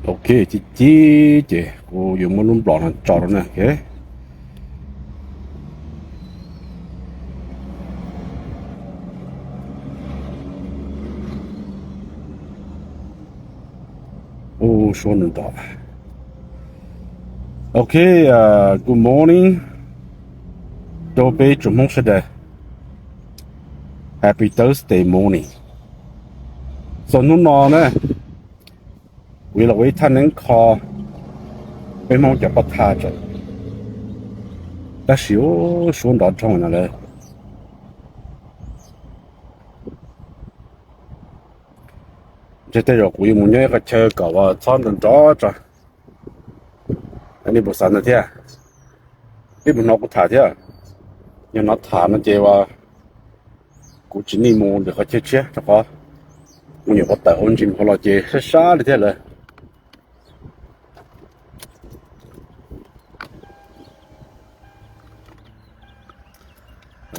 Ok, cib cib ces kuv yuav muab lub nplom no tso rau na, ok. Ub, suab nrov. Ok, good morning rau peb tsoom Hmoob sawv daws. Happy Thursday morning. So hnub no na, kuv yuav los ua ib thaj neeb kho peb Hmoob cov paj thaj tso, tab sis ub, suab nrov dhau no lawm. Ntshe tej zaum kuv yuav mus nyob ib qhov chaw kom uas txhob nrov nrov tso. Nej puas xav ntawd thiab? Peb mus hnov kuv tham thiab. Yog hnov tham no ces uas kuv tsis nij mus lwm qhov chaw tshiab rau qhov me nyuam pov tawm ua ntsis mus hauv los ces sab sab li thiab lawm.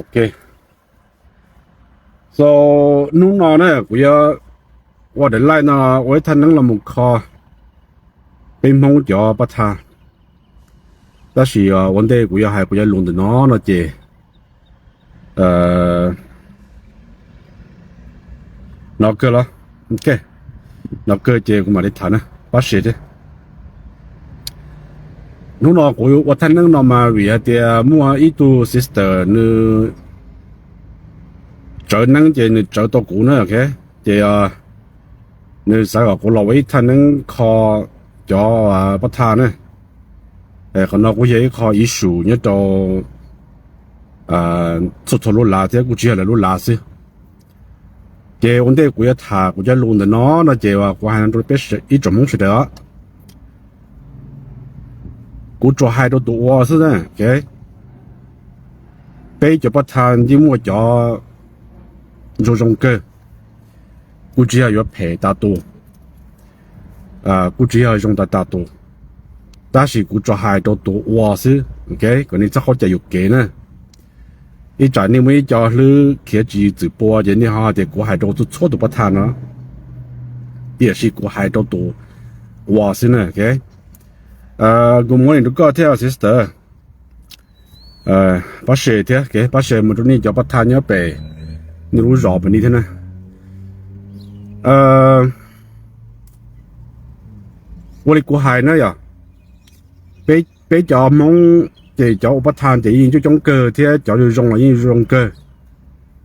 Ok, so hnub no na kuv yuav ua daim live no ua ib thaj neeb los mus kho peb Hmoob cov paj thaj. Tab sis ua ntej kuv yuav hais kuv cov lus ntawm no no ces no kawg los, ok, no kawg ces kuv mam li tham na, pab share thiab. Hnub no kuv ua thaj neeb no mas vim hais tias muaj ib tug sister nws tsawv neeb ces nws tsawv tau kuv na, ok, ces nws xav kom kuv los ua ib thaj neeb kho cov paj thaj na. Qhov no kuj yog ib qho issue nyob rau txhua txhua lub lav thiab kuj tsis yog lawv lub lav xwb. Ces ua ntej kuv yuav tham kuv cov lus ntawm no no ces kuv hais no rau peb ib tsoom Hmoob sawv daws os. Kuv tsuas hais rau tus ua xwb, ok. Peb cov paj thaj yeej muaj cov zoo zoo kawg, kuj tsis yog yuav phem tas tus, kuj tsis yog zoo tas tas tus, tab sis kuv tsuas hais rau tus ua xwb, ok, kom nej txhob khaub cai yuam kev na. Ib tsam nej muaj ib co hlwb khiav tsis txwm pua ces nej ho tias kuv hais rau txhua txhua tus paj thaj no, tiam sis kuv hais rau tus ua xwb na, ok. Good morning rau koj thiab sister. Pab share thiab, ok, pab share mus rau nej cov paj thaj nyob pem nej lub zos pem nej thiab na. Ua li kuv hais na yog, peb cov Hmoob ces cov ua paj thaj ces yeej coob coob kawg thiab cov zoo zoo los yeej zoo kawg,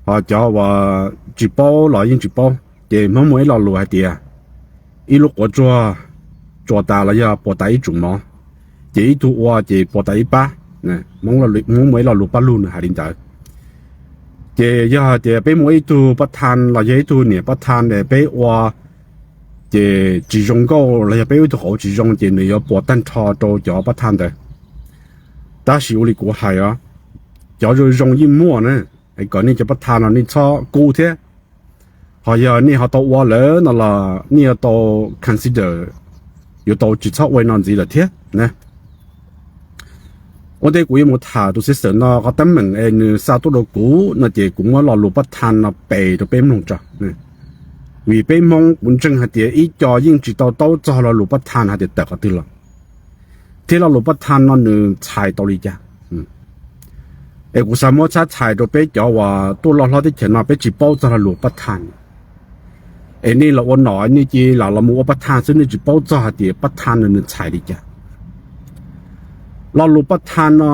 ho cov uas tsis paub los yeej tsis paub. Ces Hmoob muaj ib lo lus hais tias ib lub quav tsuag tsuas tas los yog puas tas ib tsum mov, ces ib tug ua ces puas tas ib pab. Hmoob muaj ib lo lus paj lug nws hais li ntawd. Ces yog hais tias peb muaj ib tug paj thaj los yog ib tug niam paj thaj es peb ua ces tsis zoo nkauj los yog peb ua ib tug qauv tsis zoo ces nws yuav puas tag nrho rau cov paj thaj ntawd. Tab sis ua li kuv hais os, cov zoo zoo yeej muaj na, es kom nej cov paj thaj no nej txhob kub thiab. Ho yog nej ho tau ua lawm no los nej yuav tau consider, yuav tau tsis txhob ua no ntxiv lawm thiab na. Ua ntej kuv yuav mus tham tus sister no qhov teeb meem es nws xa tuaj rau kuv no ces kuv muab lo lus paj thaj no pes rau peb mloog tso. Vim peb Hmoob kuv ntseeg hais tias ib co yeej tsis tau taub txog lo lus paj thaj hais tias tawm qhov twg los, thiab lo lus paj thaj no nws txhais tau li cas. Es kuv xav muab txhab txhais rau peb cov uas tuaj loj hlob teb chaws no peb tsis paub txog lo lus paj thaj. Es nej los ua nom nej cia li los mus ua paj thaj xwb nej tsis paub txog hais tias paj thaj no nws txhais li cas. Lo lus paj thaj no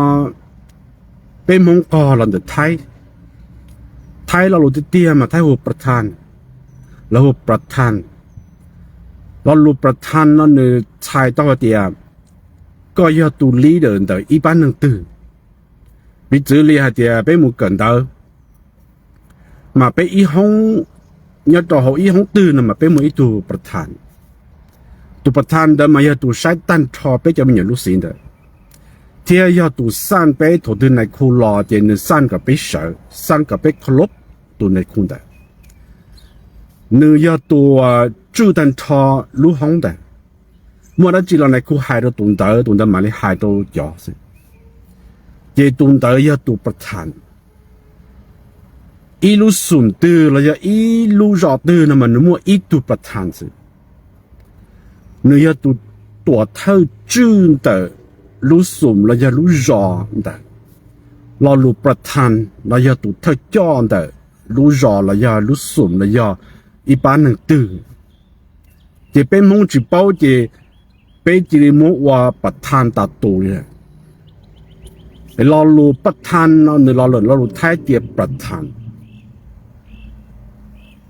peb Hmoob qog los ntawm Thaib. Thaib lo lus tiag tiag mas Thaib hu pra than, lawv hu pra than. Lo lus pra than no nws txhais tau hais tias koj yog tus leader ntawm ib pab neeg twg. Piv txwv li hais tias peb mus kawm ntawv, mas peb ib hoob, nyob rau hauv ib hoob twg no mas peb muaj ib tug pra than. Tus pra than ntawd mas yog tus saib tag nrho peb cov me nyuam lub xim ntawd, thiab yog tus xaj peb thaum twg nais khu los ces nws xaj kom peb sawv, xaj kom peb kho lub tus nais khu ntawd. Nws yog tus tswj tag nrho lub hoob ntawd. Muaj dab tsi los nais khu hais rau tus ntawd, tus ntawd mam li hais rau cov xwb. Ces tus ntawd yog tus pra than. Ib lub xum twg los yog ib lub zos twg no mas nws muaj ib tug pra than xwb. nws yog tus tuam thawj tswj ntawm lub xum los yog lub zos ntawd. Lo lus ประธาน no yog tus thawj coj ntawm lub zos los yog lub xum los yog ib pab neeg twg. Ces peb Hmoob tsis paub ces peb cia li muab ua ประธาน tas tus li. Lo lus ประธาน no nws los lawm lo lus Thaib tias ประธาน.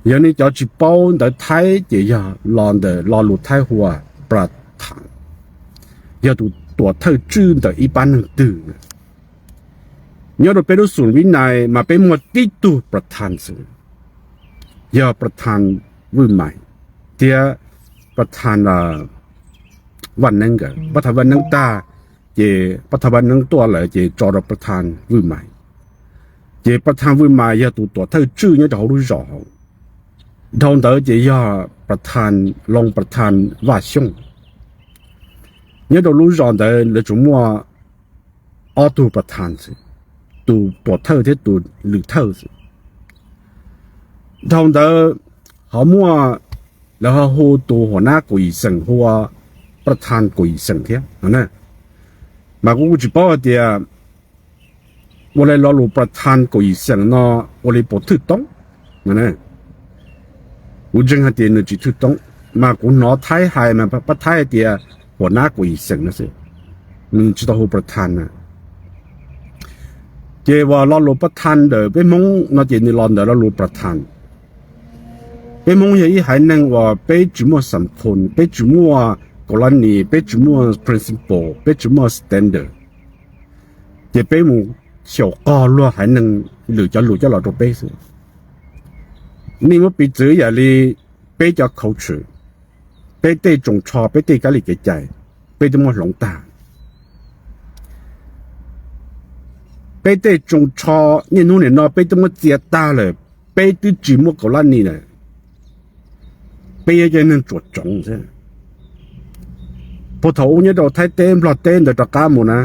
Yog nej cov tsis paub ntawv Thaib ces yog los ntawm lo lus Thaib hu ua ประธาน, yog tus tuam thawj tswj ntawm ib pab neeg twg. Nyob rau peb lub xum Vib Nais mas peb muaj tib tug ประธาน xwb, yog ประธาน Vwj Mais thiab ประธาน Vaj Neeb nkawd. ประธาน Vaj Neeb tag, ces ประธาน Vaj Neeb tuaj lawm ces tso rau ประธาน Vwj Mais. Ces ประธาน Vwj Mais yog tus tuam thawj tswj nyob rau hauv lub zos hauv. Dhau ntawd ces yog ประธาน รองประธาน Vaj Xyooj. Nyob rau lub zos ntawd lawv tsuas muaj ob tug ประธาน xwb, tus tuam thawj thiab tus lwm thawj xwb. Dhau ntawd ho muaj, lawv ho hu tus หัวหน้า kaum yim xeem hu ua ประธาน kaum yim xeem thiab no. Mas kuv kuj tsis paub hais tias ua li lo lus ประธาน kaum yim xeem no ua li puas thwj toob. Kuv ntseeg hais tias nws tsis thwj toob, mas kuv hnov Thaib hais mas pab Thaib hais tias หัวหน้า kaum yim xeem no xwb, nws tsis tau hu ประธาน na. Ces uas lo lus ประธาน ntawm peb Hmoob no ces nws los ntawm lo lus ประธาน. Peb Hmoob yog ib haiv neeg uas peb tsis muaj สังคม, peb tsis muaj กรณี, peb tsis muaj principle, peb tsis muaj standard. Ces peb mus xyaum qog luag haiv neeg lwm cov lus coj los rau peb xwb. Nej muab piv txwv yam li peb cov culture, peb tej tsoos tsho, peb tej kab li kev cai, peb twb muab hloov tag. Peb tej tsoos tsho niaj hnub nim no peb twb muab txia tag lawm, peb twb tsis muaj กรณี lawm. Peb yog cov neeg tsuam tsoov xwb. Puag thaum ub nyob rau Thaib teb Nplog teb ntawd rov qab mus na,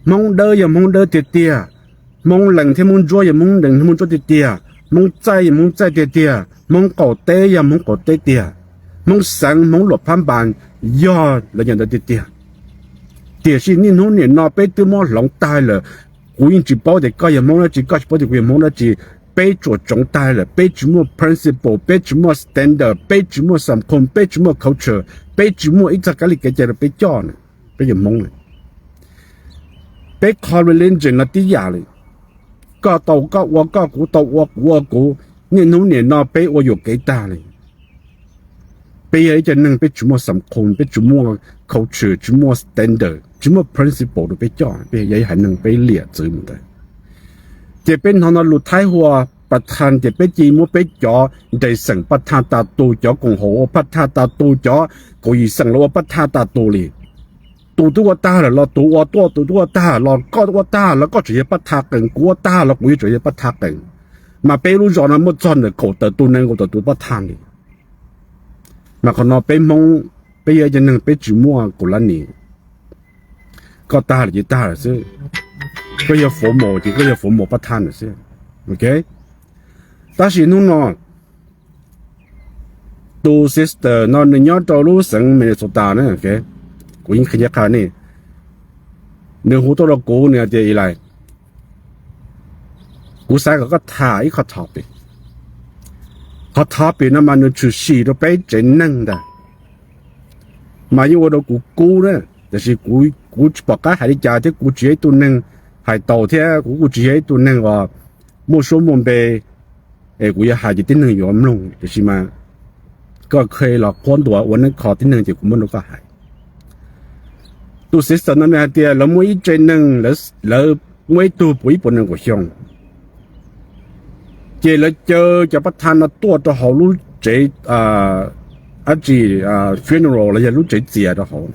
Hmoob Dawb yog Hmoob Dawb tiag tiag, Hmoob Lees thiab Hmoob Ntsuab yog Hmoob Lees thiab Hmoob Ntsuab tiag tiag, Hmoob Txaij yog Hmoob Txaij tiag tiag, Hmoob Qaum Teb yog Hmoob Qaum Teb tiag, Hmoob Xeev, Hmoob Luam Phab Npas yog lawv cov ntawd tiag tiag. Tiam sis niaj hnub nim no peb twb muab hloov tag lawm. Kuv yeej tsis paub tias koj yog Hmoob dab tsi, koj tsis paub tias kuv yog Hmoob dab tsi. Peb tsuam tsoov tag lawm, peb tsis muaj principle, peb tsis muaj standard, peb tsis muaj สังคม, peb tsis muaj culture, peb tsis muaj ib txoj kab li kev cai rau peb coj na, peb yog Hmoob na. Peb qhov religion no tib yam li, koj tau koj ua koj, kuv tau ua kuv ua kuv, niaj hnub nim no peb ua yuam kev tag li. Peb yog ib co neeg peb tsis muaj สังคม, peb tsis muaj culture, tsis muaj standard, tsis muaj principle rau peb coj, peb yog ib haiv neeg peb liam txwv mus ntawd. Ces peb hnov no lus Thaib hu ua ประธาน ces peb cia li muab peb cov nres xeem ประธาน tas tus, cov koom haum ua ประธาน tas tus, cov kaum yim xeem los ua ประธาน tas tus li. Tus twb ua tag lawm los tus ua tuaj, tus twb ua tag los koj ua tag los koj tseem yog ประธาน qees, kuv ua tag los kuv yuav tseem yog ประธาน qees. Mas peb lub zos no muaj txog ntawm kaum tawm tus nees nkaum tawm tus ประธาน li. Mas qhov no peb Hmoob, peb yog ib co neeg peb tsis muaj กรณี. Koj tag lawm ces tag lawm xwb, koj yog หัวหน้า ces koj yog หัวหน้า ประธาน lawm xwb. Tab sis hnub no tus sister no nws nyob rau lub xeev Minnesota na, kuv yeej qhia ncaj qha nej, nws hu tuaj rau kuv, nws hais tias, Eli, kuv xav kom koj tham ib qho topic. Qhov topic no mas nws tshwm sim rau peb tsev neeg ntag, mas yeej ua rau kuv kub na. Tiam sis kuv tsis pom qab hais li cas thiab, kuv tsis yog ib tug neeg hais taus thiab kuv kuj tsis yog ib tug neeg uas muaj suab muaj npe, es kuv yuav hais ces tib neeg yuav mloog. Tiam sis mas koj kha los qhuab ntuas ua neeb kho tib neeg ces kuv muab rau koj hais. Tus sister no nws hais tias lawv muaj ib tsev neeg, lawv muaj ib tug puas ib puas nees nkaum xyoo, ces lawv caw cov ประธาน no tuaj rau hauv lub tsev, dab tsi, funeral los yog lub tsev txias rau hauv.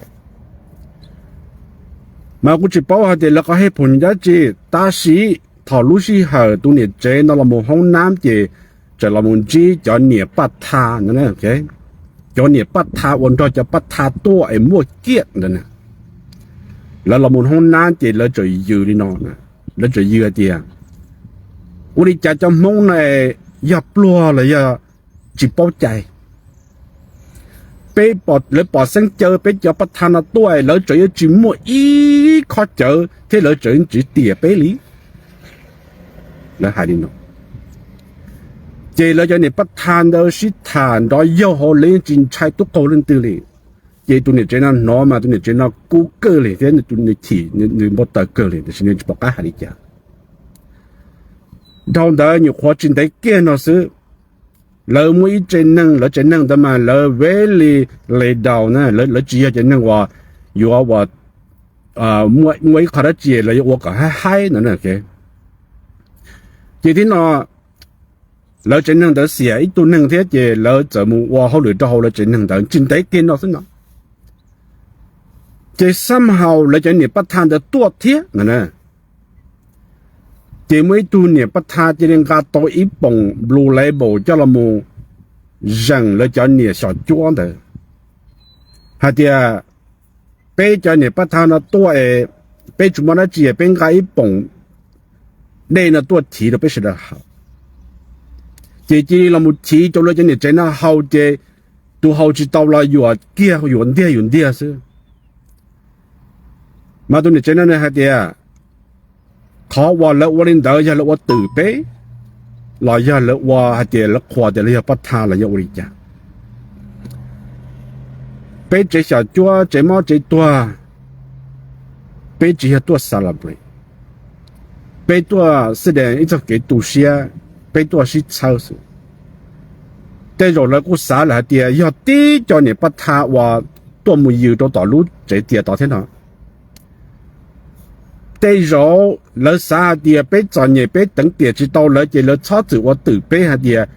Mas kuv tsis paub hais tias lawv qhov hej phom dab tsi, tab sis thaum lub sij hawm tus niam tsev no los mus hoob nab ces txawm los mus ntsib cov niam ประธาน no, cov niam ประธาน uas nrog cov ประธาน tuaj es muaj kiaj ntawd na, lawv los mus hoob nab ces lawv txawm yws li no, lawv txawm yws hais tias, ua li cas cov Hmoob no yog pluag los yog tsis paub cai? peb, lawv pom xeeb caw peb cov paj thaj no tuaj, lawv tseem yuav tsis muaj ib khob cawv thiab lawv tseem tsis tiam peb li. Lawv hais li no. Ces lawv cov niam paj thaj ntawd sib tham nrov yaug hauv, lawv yeej tsis ntshai tub qaug leej twg li. Ces tus niam tsev no hnov mas tus niam tsev no kub kawg li thiab nws chim, nws npau taws kawg li, tiam sis nws tsis pom qab hais li cas. Dhau ntawd nyuam qhuav tsis ntev kiag no xwb, lawv muaj ib tsev neeg, lawv tsev neeg ntawd mas lawv very laid down na, lawv tsis yog cov neeg uas yuav ua, muaj ib qho dab tsi los yuav ua kom haib haib no. Ces tib no lawv tsev neeg ntawd xiam ib tug neeg thiab ces lawv txawm mus ua hauj lwm rau hauv lawv tsev neeg ntawd tsis ntev kiag no xwb no. Ces somehow lawv cov niam paj thaj ntawd tuaj thiab no. Ces muaj ib tug niam paj thaj cia li nqa tau ib poom Blue Label coj los mus zeem lawv cov niam xyom cuab ntawd hais tias, peb cov niam paj thaj no tuaj es peb tsis muaj dab tsi, peb nqa ib poom dej no tuaj chiv rau peb sawv daws haus. Ces cia li los mus chiv rau lawv cov niam tsev no haus ces tus haus tsis tau los yuam kiag, yuam ntiag yuam ntiag xwb. Mas tus niam tsev no nws hais tias, qhov uas lawv ua li ntawd yog lawv ua twm peb los yog lawv ua hais tias lawv qhuas tias lawv yog paj thaj los yog ua li cas? Peb tsev xyom cuab, tsev mob tsev tuag, peb tsis yog tuaj celebrate, peb tuaj xwb de ib txoj kev tu siab, peb tuaj sib txhawb xwb. Tej zaum lawv kuj xav lawm hais tias yog tib co niam paj thaj uas tuaj mus yws rau tom lub tsev tias tod thiab no. Tej zaum lawv xav hais tias peb txom nyem peb teev tiam tsis tau lawv ces lawv txhob txwm ua twm peb hais tias,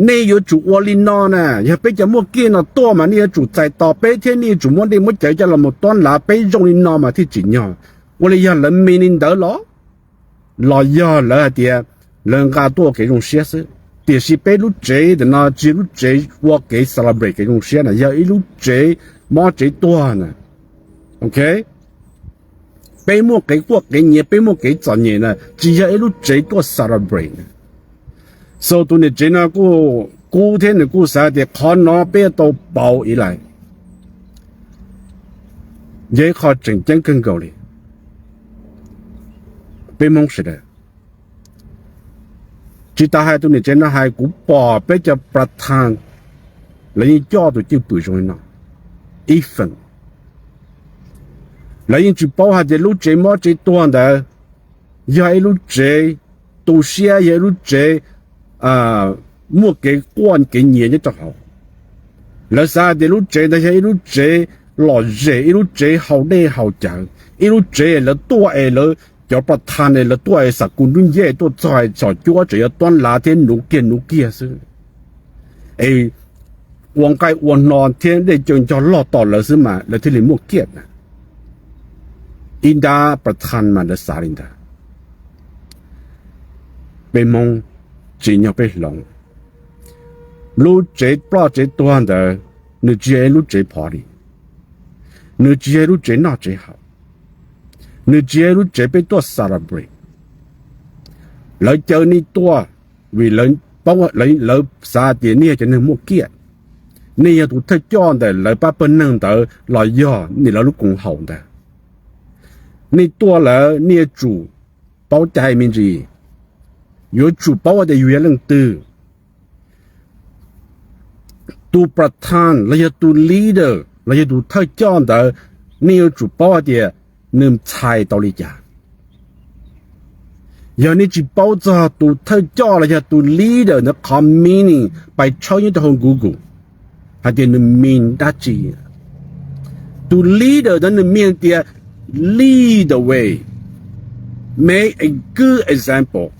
nej yuav tsum ua li no na, yog peb cov muaj kiaj no tuaj mas nej yuav tsum txais tos peb thiab nej yuav tsum muab dej muab cawv coj los mus tuab lav peb zoo li no mas thiaj tsim nyog. Ua li yog lawv me li ntawd los, los yog lawv hais tias lawv nqa tuaj ua kev zoo siab xwb, tiam sis peb lub tsev ntawm no tsis yog lub tsev ua kev celebrate kev zoo siab na, yog ib lub tsev mob tsev tuag na. Ok, peb muaj kev quaj kev nyiav, peb muaj kev txom nyem na, tsis yog ib lub tsev tuaj celebrate na. So tus niam tsev no kuj kub thiab nws kuj xav tias qhov no peb yuav tau pauv ib lais. Yog ib qho tseem ceeb kawg nkaus li peb Hmoob sawv daws. Tsis tas hais tus niam tsev no hais, kuv pom peb cov paj thaj lawv yeej coj tus cwj pwm zoo li no ib feem. Lawv yeej tsis paub hais tias lub tsev mob tsev tuag ntawd yog ib lub tsev tu siab, yog ib lub tsev muaj kev quaj kev nyiav nyob rau hauv. Lawv xav hais tias lub tsev ntawd yog ib lub tsev lom zem, ib lub tsev haus dej haus cawv, ib lub tsev lawv tuaj es lawv cov paj thaj es lawv tuaj es xam kus nruj ncej tuaj txog es xyom cuab tseem yuav tuab lav thiab nuv kiag nuv kiag xwb, es ua nqaij ua hno thiab dej cawv ncog loj tom lawv xwb mas lawv thiaj li muaj kiaj na. Ib nrab paj thaj mas lawv xav li ntawd. Peb Hmoob tsim nyog peb hloov. Lub tsev ploj tsev tuag ntawd nws tsis yog ib lub tsev party, nws tsis yog ib lub tsev noj tsev haus, nws tsis yog ib lub tsev peb tuaj celebrate. Lawv caw nej tuaj vim lawv xav tias nej yog cov neeg muaj kiaj, nej yog tus thawj coj ntawm lawv pab pawg neeg ntawd los yog nej lawv lub koom haum ntawd. Nej tuaj lawm nej yuav tsum paub cai me ntsis, yuav tsum paub tias yus yog leej twg. Tus paj thaj los yog tus leader los yog tus thawj coj ntawd, nej yuav tsum paub hais tias nws txhais tau li cas. Yog nej tsis paub txog tus thawj coj los yog tus leader ntawd qhov meaning, pais tshawb nyob rau hauv Google hais tias nws mean dab tsi. Tus leader ntawd nws mean tias lead the way, make a good example,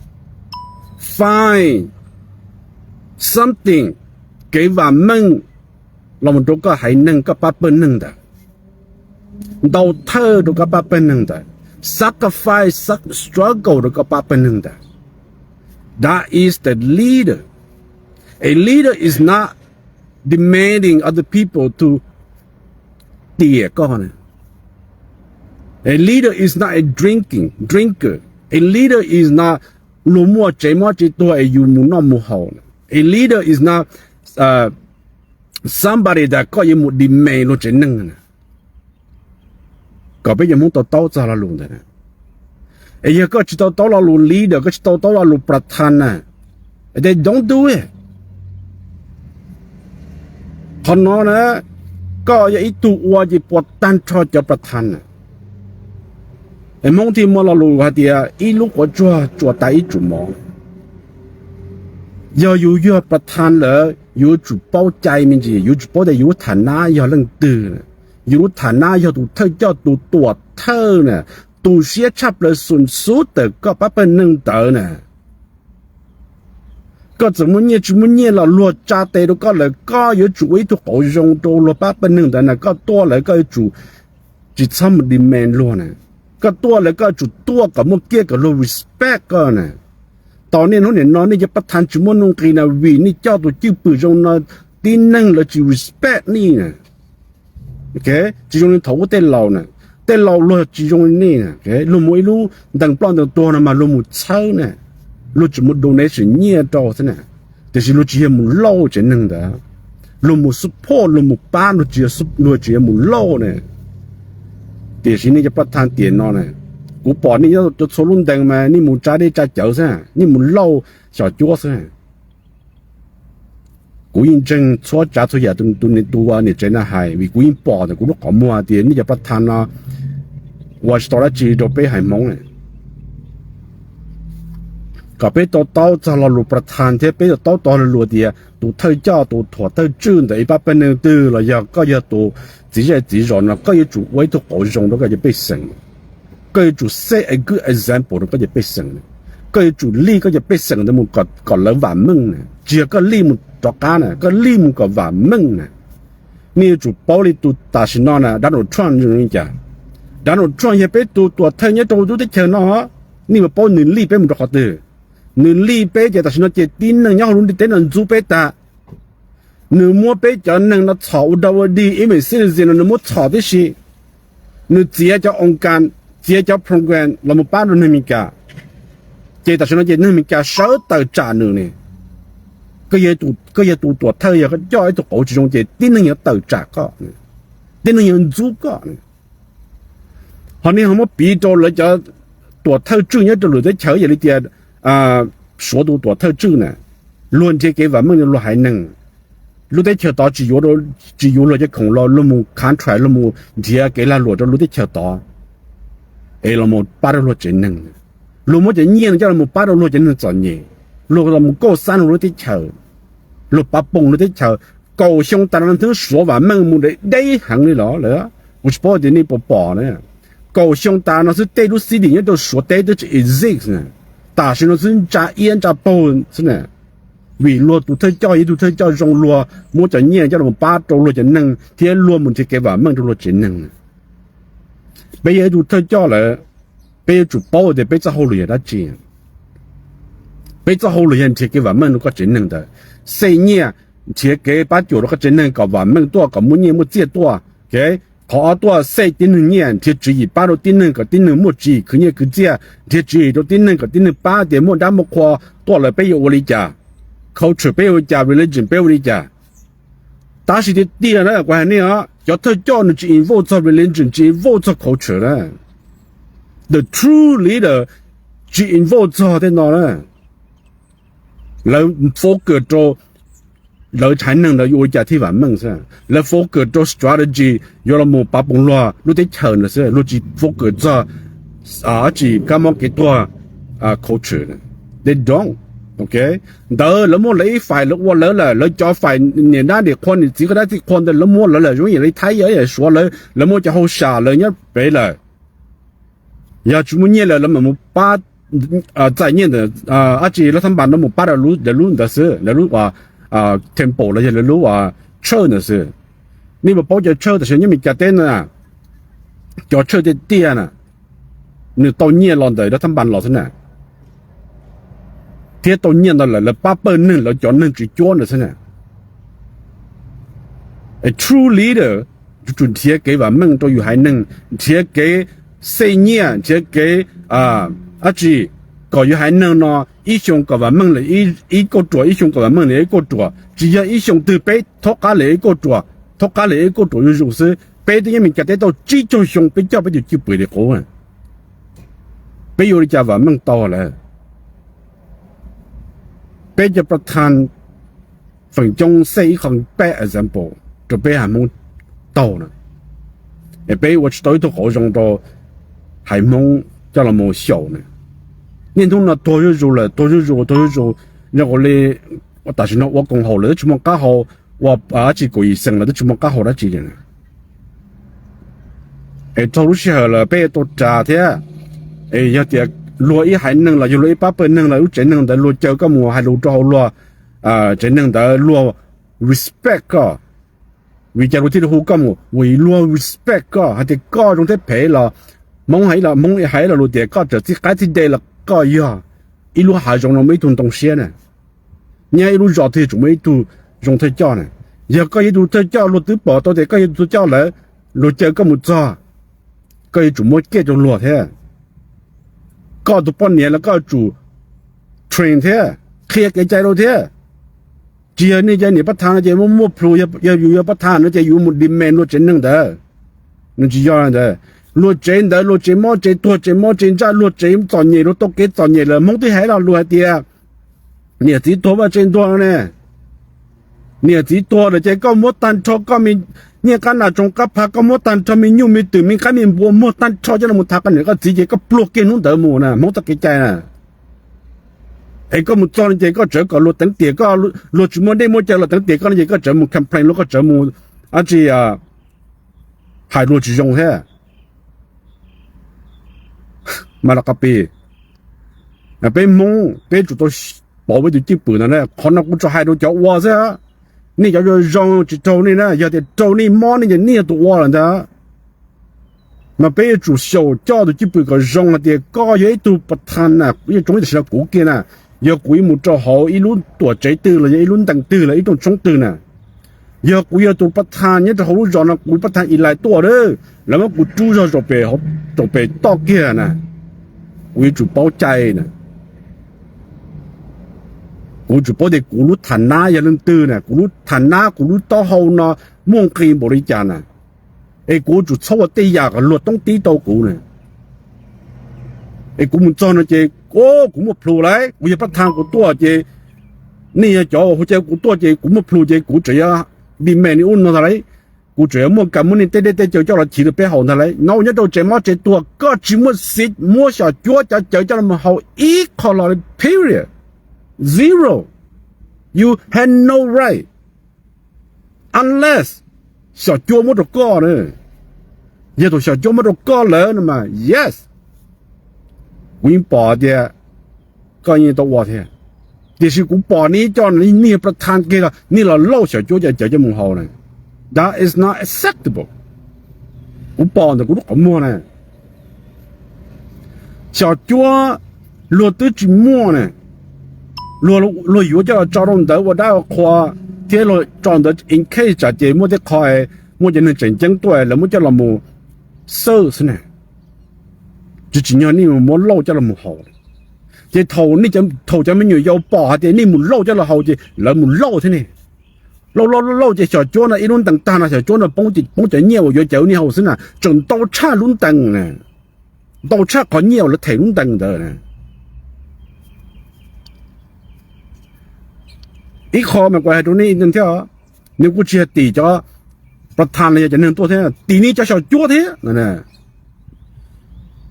find something, kev vam meej los rau koj haiv neeg koj pab pawg neeg ntawd, ntaus thawj rau koj pab pawg neeg ntawd, sacrifice, struggle rau koj pab pawg neeg ntawd. That is the leader. A leader is not demanding other people to tiam koj. A leader is not a drinking drinker. A leader is not luag muaj tsev mob tsev tuag es yus mus noj mus haus. A leader is not somebody tas koj yuav mus demand luag tsev neeg na, kom peb cov Hmoob to taub txog lo lus ntawd. Es yog koj tsis to taub lo lus leader, koj tsis to taub lo lus ประธาน na, they don't do it. Qhov no na, koj yog ib tug ua ces puas tag nrho cov ประธาน na. Es Hmoob thiaj muaj lo lus hais tias ib lub quav tsuag tsuas tas ib tsum mov. Yog yus yog ประธาน lawm, yus yuav tsum paub cai me ntsis, yus yuav tsum paub tias yus lub tham nab yog leej twg. Yus lub tham nab yog tus thawj coj, tus tuam thawj na, tu siab tshaj plaws xum xub tawm koj pab pawg neeg ntawd na. Koj txawm muaj nyiaj tsis muaj nyiaj los luag tsa tes rau koj lawm, koj yuav tsum ua ib tug qauv zoo rau luag pab pawg neeg ntawd na. Koj tuaj lawm koj yuav tsum tsis txhob mus demand luag na. Koj tuaj lawm koj yuav tsum tuaj kom muaj kiag kom luag respect koj na. Tos niaj hnub nim no nej cov ประธาน tsis muaj nuj nqis na vim nej coj tus cwj pwm zoo no, tib neeg lawv tsis respect nej na. Tsis zoo li thaum ub tej laus na, tej laus luag tsis zoo li nej na. Luag mus ib lub ntees ploj ntees tuag no mas luag mus txhawb na, luag tsis mus donation nyiaj rau xwb na, tiam sis luag tsis yog mus lauj tsev neeg ntawd. Luag mus support, luag mus pab, luag tsis yog mus lauj na. Tiam sis nej cov ประธาน tiam no na, kuv pom nej nyob rau txhua lub ntees mas nej mus tsa dej tsa cawv xwb, nej mus lauj xyom cuab xwb. Kuv yeej ntseeg txhua tsav txhua yam tus niam tsev no hais vim kuv yeej pom ntawm kuv lub qhov muag tias nej cov ประธาน no ua tsis tau dab tsi rau peb haiv Hmoob. Kom peb to taub txog lo lus ประธาน thiab peb to taub txog lo lus tias tus thawj coj, tus thuam thawj tswj ntawm ib pab pawg neeg twg los yog koj yog tus txiv zej txiv zos no koj yuav tsum ua ib tug qauv zoo rau koj cov pej xeem. Koj yuav tsum set a good example rau koj cov pej xeem. Koj yuav tsum lij koj cov pej xeem ntawd mus kom lawv vam meej na, tsis yog koj lij mus rov qab na, koj lij mus kom vam meej na. Nej yuav tsum paub li tus tam sim no na Donald Trump zoo li cas. Donald Trump yog peb tus tuam thawj nyob rau lub teb chaws no, nej puas paub nws lij peb mus rau qhov twg? Nws lij peb ces tam sim no ces tib neeg nyob hauv lub ntiaj teb no ntxub peb tag. Nws muab peb cov neeg no txhom ua dog ua dig, ib me citizen no nws muab txhom tib si. Nws txiav cov oos kas, txiav cov program los mus pab rau neeg Amelikas. Ces tam sim no ces neeg Amelikas sawv tawm tsam nws ne. Koj yog tus tuam thawj, yog koj coj ib tug qauv tsis zoo ces tib neeg yuav tawm tsam koj, tib neeg yuav ntxub koj. Ho nej ho muab piv rau lawv cov tuam thawj tswj nyob rau lwm teb chaws yog li tias Suav tus tuam thawj tswj na, luag nrhiav kev vam meej rau luag haiv neeg. Lub teb chaws tod tsis yuav, tsis yuav luag cov khoom los luag mus contract, luag mus nrhiav kev lag luam rau lub teb chaws tod es los mus pab rau luag tsev neeg. Luag muab cov nyiaj no coj los mus pab rau luag cov neeg txom nyem, luag los mus kauj xab rau lub teb chaws, luag pab poom lub teb chaws. Kaum xyoo tas no xwb Suav vam meej mus deb heev li los lawm. Kuv tsis paub tias nej puas pom na. Kaum xyoo tas no xwb tej lub city nyob rau Suav teb twb tsis exist na. Tam sim no xwb ntsa iab ntsa paug xwb na. Vim luag tus thawj coj, ib tug thawj coj zoo, luag muab cov nyiaj coj los pab rau luag cov neeg thiab luag mus nrhiav kev vam meej rau luag tsev neeg. Peb yog ib tug thawj coj lawm, peb yuav tsum paub tias peb txoj hauj lwm yog dab tsi. Peb txoj hauj lwm yog nrhiav kev vam meej rau koj tsev neeg ntawd, xej nyiaj, nrhiav kev pab cuam rau koj tsev neeg kom vam meej tuaj, kom muaj nyiaj muaj txiaj tuaj. Qhov ob tuaj xej tib neeg nyiaj, nrhiav tswv yim pab rau tib neeg kom tib neeg muaj tswv yim khwv nyiaj khwv txiaj, nrhiav tswv yim rau tib neeg kom tib neeg pab tias muaj dab muaj qhua tuaj lawm peb yuav ua li cas, culture peb yuav ua li cas, religion peb ua li cas. Tab sis tiag tiag na kuv hais nej os, cov thawj coj nws tsis involve txog religion, tsis involve txog culture na. The true leader tsis involve txog tej no na. Lawv focus rau lawv haiv neeg lawv yuav ua li cas thiaj vam meej xwb. Lawv focus rau strategy yuav los mus pav poom luag lub teb chaws ntawd xwb, luag tsis focus txog dab tsi kab mob kev tuag, culture. They don't. Ntawd lawv muab lawv ib fais lawv ua lawv lawm, lawv cov fais niam dab niam qhua niam txiv qhov dab txij qhua ntawd lawv muab lawv lawm, zoo yam li Thaib yam Suav lawv, lawv muab cov hauj sam lawv nyob pem lawm. Yog tsis muaj nyiaj lawm lawv mam mus pab, txais nyiaj ntawm dab tsi lawv thab npas no mus pab lawv lub ntawd xwb, lawv lub temple los yog lawv lub church ntawd xwb. Nej puas paub cov church tam sim nyob Meskas teb na, cov church tiag tiag na, nws tau nyiaj los ntawm lawv thab npas los xwb na, thiab tau nyiaj ntawd lawm lawv pab pawg neeg lawv cov neeg tsis cuab ntawd xwb na. A true leader yuav tsum nrhiav kev vam meej rau yus haiv neeg, nrhiav kev xej nyiaj, nrhiav kev dab tsi kom yus haiv neeg no ib xyoo kom vam meej lawm ib kauj ruam, ib xyoo kom vam meej lawm ib kauj ruam, tsis yog ib xyoo twg peb thaub qab lawm ib kauj ruam, thaub qab lawm ib kauj ruam zuj zus xwb. Peb twb nyob Meskas teb tau tsib caug xyoo peb coj peb tus cwj pwm li qub. Peb yuav ua li cas vam meej tau lawm? Peb cov pab thaj feem coob xej ib qho bad example rau peb haiv Hmoob taug na, es peb ua tsis tau ib tug qauv zoo rau haiv Hmoob coj los mus xyaum na. Niaj hnub no tuag zuj zus lawm, tuag zuj zus, tuag zuj zus, zoo li tam sim no ua koom haum lawm twb tsis muaj qab hau, ua dab tsi kaum yim xees lawm twb tsis muaj qab hau dab tsi li na. Es dhau lub sij hawm lawm peb yuav tau ras thiab. Es yog tias luag ib haiv neeg los yog luag ib pab pawg neeg los lub tsev neeg ntawd luag caw koj mus hais lus rau hauv luag tsev neeg ntawd, luag respect koj. Vim cas luag thiaj li hu koj mus? Vim luag respect koj hais tias koj zoo thiab phem los, Hmoob hais los, Hmoob hais los luag tias koj txawm txij qaib txij dej los koj yog ib lub hav zoov no muaj ib tug ntoo siab na. Nyob ib lub zos twg yuav tsum muaj ib tug zoo thawj coj na. Yog koj yog ib tug thawj coj, luag twb pom tau tias koj yog ib tug thawj coj lawm, luag caw koj mus txog, koj yuav tsum muab kiaj rau luag thiab. Koj tus poj niam los koj yuav tsum train thiab, qhia kev cai rau thiab. Tsis yog nej cov niam pab thaj no ces muaj muaj plhus, yog yus yog pab thaj no ces yus mus demand luag tsev neeg ntawd. Nws tsis yog ntawd. Luag tsev ntawd, luag tsev mob tsev tuag, tsev mob tsev ntsaj, luag tsev txom nyem, luag tau kev txom nyem lawm, Hmoob twb hais los luag hais tias niam txiv tuag vaj tsev ntuag no ne. Niam txiv tuag lawm ces koj muab tag nrho koj me nyiaj qab nas tsoos qab phav, koj muab tag nrho me nyuj me twm me qaib me npua muag tag nrho coj los thav koj niam koj txiv ces koj pluag kiag hnub ntawd mus na, Hmoob txoj kev cai na. Es koj mus txog no ces koj tseem kom luag teev tiam koj, luag tsis muaj dej muaj cawv los teev tiam koj no ces koj tseem mus complain luag, koj tseem mus dab tsi hais luag tsis zoo thiab. Mas los qhov pib, peb Hmoob peb tsum tau pauv peb tus cwj pwm ntawd na. Qhov no kuv tsuas hais rau cov ua xwb, nej cov zoo tsis raug nej na, yog tias raug nej mob nej ces nej yog tus ua lawm ntag. Mas peb yuav tsum xyaum coj tus cwj pwm kom zoo hais tias koj yog ib tug pab thaj na, kuv yeej tsoob tam sim no kuv kiag na, yog kuv yuav mus rau hauv ib lub tuam tsev twg los yog ib lub ntees twg los ib rooj tshoob twg na, yog kuv yog tus pab thaj nyob rau hauv lub zos no, kuv pab thaj Elais tuaj lawm, lawv muab kuv rub zog zaum pem toj kiag na, kuv yuav tsum paub cai na. Kuv yuav tsum paub tias kuv lub tham nab yog leej twg na, kuv lub tham nab, kuv lub taub hau no muaj nqis npaum li cas na. Es kuv yuav tsum txhob ua tej yam kom luag toob tib rau kuv na. Es kuv mus txog no ces, o, kuv muaj plhus lawm, kuv yog pab thaj kuv tuaj ces, nej yog cov hu caw kuv tuaj ces kuv muaj plhus ces kuv tseem yuav demand li ub no ntag lauj, kuv tseem yuav muaj kas muab nej tej dej tej cawv coj los chiv rau peb haus ntag lauj. No nyob rau tsev mob tsev tuag koj tsis muaj xiv muab xyom cuab cov cawv coj los haus ib qho los li, period, zero. You have no right unless xyom cuab muab rau koj na. Yog thaum xyom cuab muab rau koj lawm no mas yes, kuv yeej pom tias koj yeej tau ua thiab. Tiam sis kuv pom nej coj nej yog pab thaj kiag los nej los lauj xyom cuab cov cawv coj mus haus na. That is not acceptable. Kuv pom ntawm kuv lub qhov muag na. Xyom cuab luag twb tsis muaj na, luag yuav coj los tso rau ntawd ua dab ua qhua thiab luag tso ntawd in case tsam ces muaj tej qho, muaj cov neeg tseem ceeb tuaj lawv muab coj los mus xawj xwb na. Tsis tsim nyog nej mus muab lauj coj los mus haus. Ces thaum nej, thaum cov me nyuam yaus pom hais tias nej mus lauj coj los haus ces lawv mus lauj thiab ne. Lauj lauj lauj lauj ces xyom cuab no ib lub ntees tag no xyom cuab no poob, poob cov nyiaj uas yuav cawv nej haus xwb na, tseem ntau tshaj lub ntees na, ntau tshaj qhov nyiaj uas lawv them lub ntees ntawd na. Ib qho mas kuv hais rau nej thiab, nws kuj tsis yog tim cov pab thaj los yog cov neeg tuaj thiab, tim nej cov xyom cuab thiab.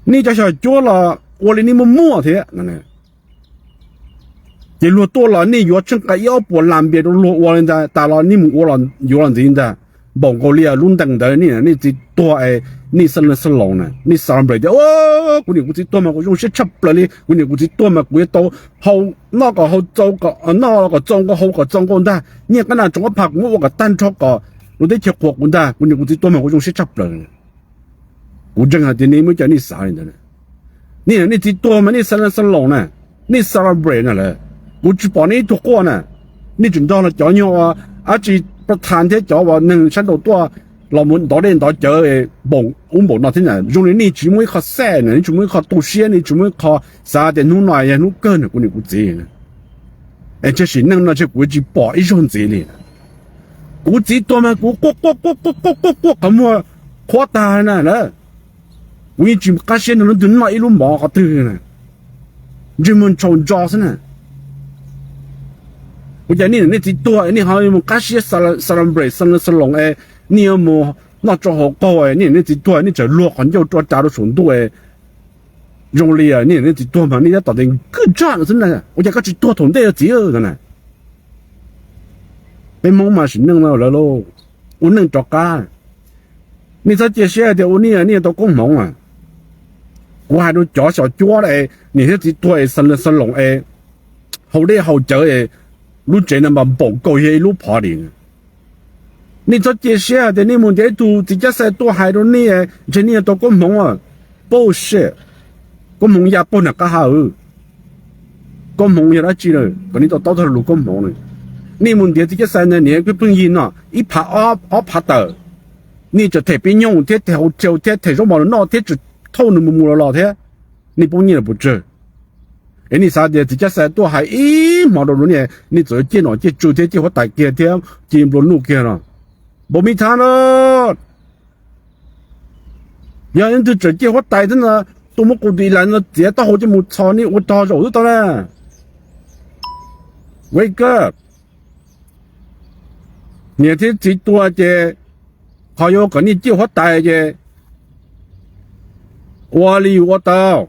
Nej cov xyom cuab los ua li nej muaj muaj thiab. Ces luag tuaj los nej yuav tsheej qa ib ob puas las npias rau luag ua li ntawd tas los nej mus ua yuav los ntxiv ntag. Npaum nkaus li lub ntees ntawd nej, nej txiv tuag es nej xab lees xab loos na, nej celebrate tias kuv niam kuv txiv tuag mas kuv zoo siab tshaj plaws li, kuv niam kuv txiv tuag mas kuv yuav tau hau, noj kom hau txaus, noj kom txaus nkaus, hau kom txaus nkaus ntag, nyiaj qab nas tsoos qab phaj kuv muab ua kom tag nrho kom luag teb chaws qhuas kuv ntag, kuv niam kuv txiv tuag mas kuv zoo siab tshaj plaws. Kuv ntseeg hais tias nej muaj cov nej xav li ntawd. Nej, nej txiv tuag mas nej xab lees xab loos na, nej celebrate na lawm. Kuv tsis pom nej ib tug quaj na. Nej tseem nrog los cov nyuag ua dab tsi, pab thaj thiab cov uas neeg sab nraud tuaj los mus ntov dej ntov cawv npaum ub npaum no thiab na. Zoo li nej tsis muaj ib qho xaj na, nej tsis muaj ib qho tu siab, nej tsis muaj ib qho xav tias hnub no yog hnub kawg na kuv niam kuv txiv. Es tsam sim neej no tsam kuv tsis pom ib zaug ntxiv li. Kuv txiv tuag mas kuv quaj quaj quaj quaj quaj quaj quaj qhov muag qhuav tag na lawm. Kuv yeej tsis qab siab nrog leej twg noj ib lub mov qhov twg na. Ntsej muag ntshau ntso xwb na. Ua cas nej niam nej txiv tuag nej ho mus qab siab celebrate xa loos es nej yuav mus noj tsau haus qaug, nej niam nej txiv tuag nej tseem luag qhov ncauj rua ras rau saum ntuj. Zoo li nej niam nej txiv tuag mas nej tab tom tias good job no xwb na. Ua cas koj tsis tuag thaum ntej txiv na? Peb Hmoob mas sim neej no lawm lauj, ua neej rov qab. Nej txhob cia siab hais tias ua nej nej tau koob hmoov. Kuv hais rau cov xyom cuab es niam thiab txiv tuag es xa loos es haus dej haus cawv es lub tsev no mas npaum nkaus yog ib lub party. Nej txhob cia siab hais tias nej mus ntiav ib tug txiv cab xais tuaj hais rau nej ntshe nej tau koob hmoov. Bullshit. Koob hmoov ya puag nram qab ha. Koob hmoov yog dab tsi lawm kom nej tau taub tag lus koob hmoov na. Nej mus ntiav txiv cab xais na, niam pheej yig no ib phav ob phav tawm, nej tseem them pib nyooj thiab them hau thiab them zaub mov noj thiab tseem thauj nws mus mus los los thiab, nej poob nyiaj los puas tsawg? Es nej xav tias txiv cab xais tuaj hais ib hmo rau nej, nej txawm ciaj nom ciaj tswv thiab ciaj huab tais kiag thiab ci nplua nuj kiag no. Npaum me thav no, yog leej twg tseem ciaj huab tais thiab no, tuaj muab kuv tus i las no txiav taub hau coj mus txhos nej ua rog zaum xwb tau na. Wake up. Niam thiab txiv tuag ces qhov yuav kom nej ciaj huab tais ces ua li yus ua tau.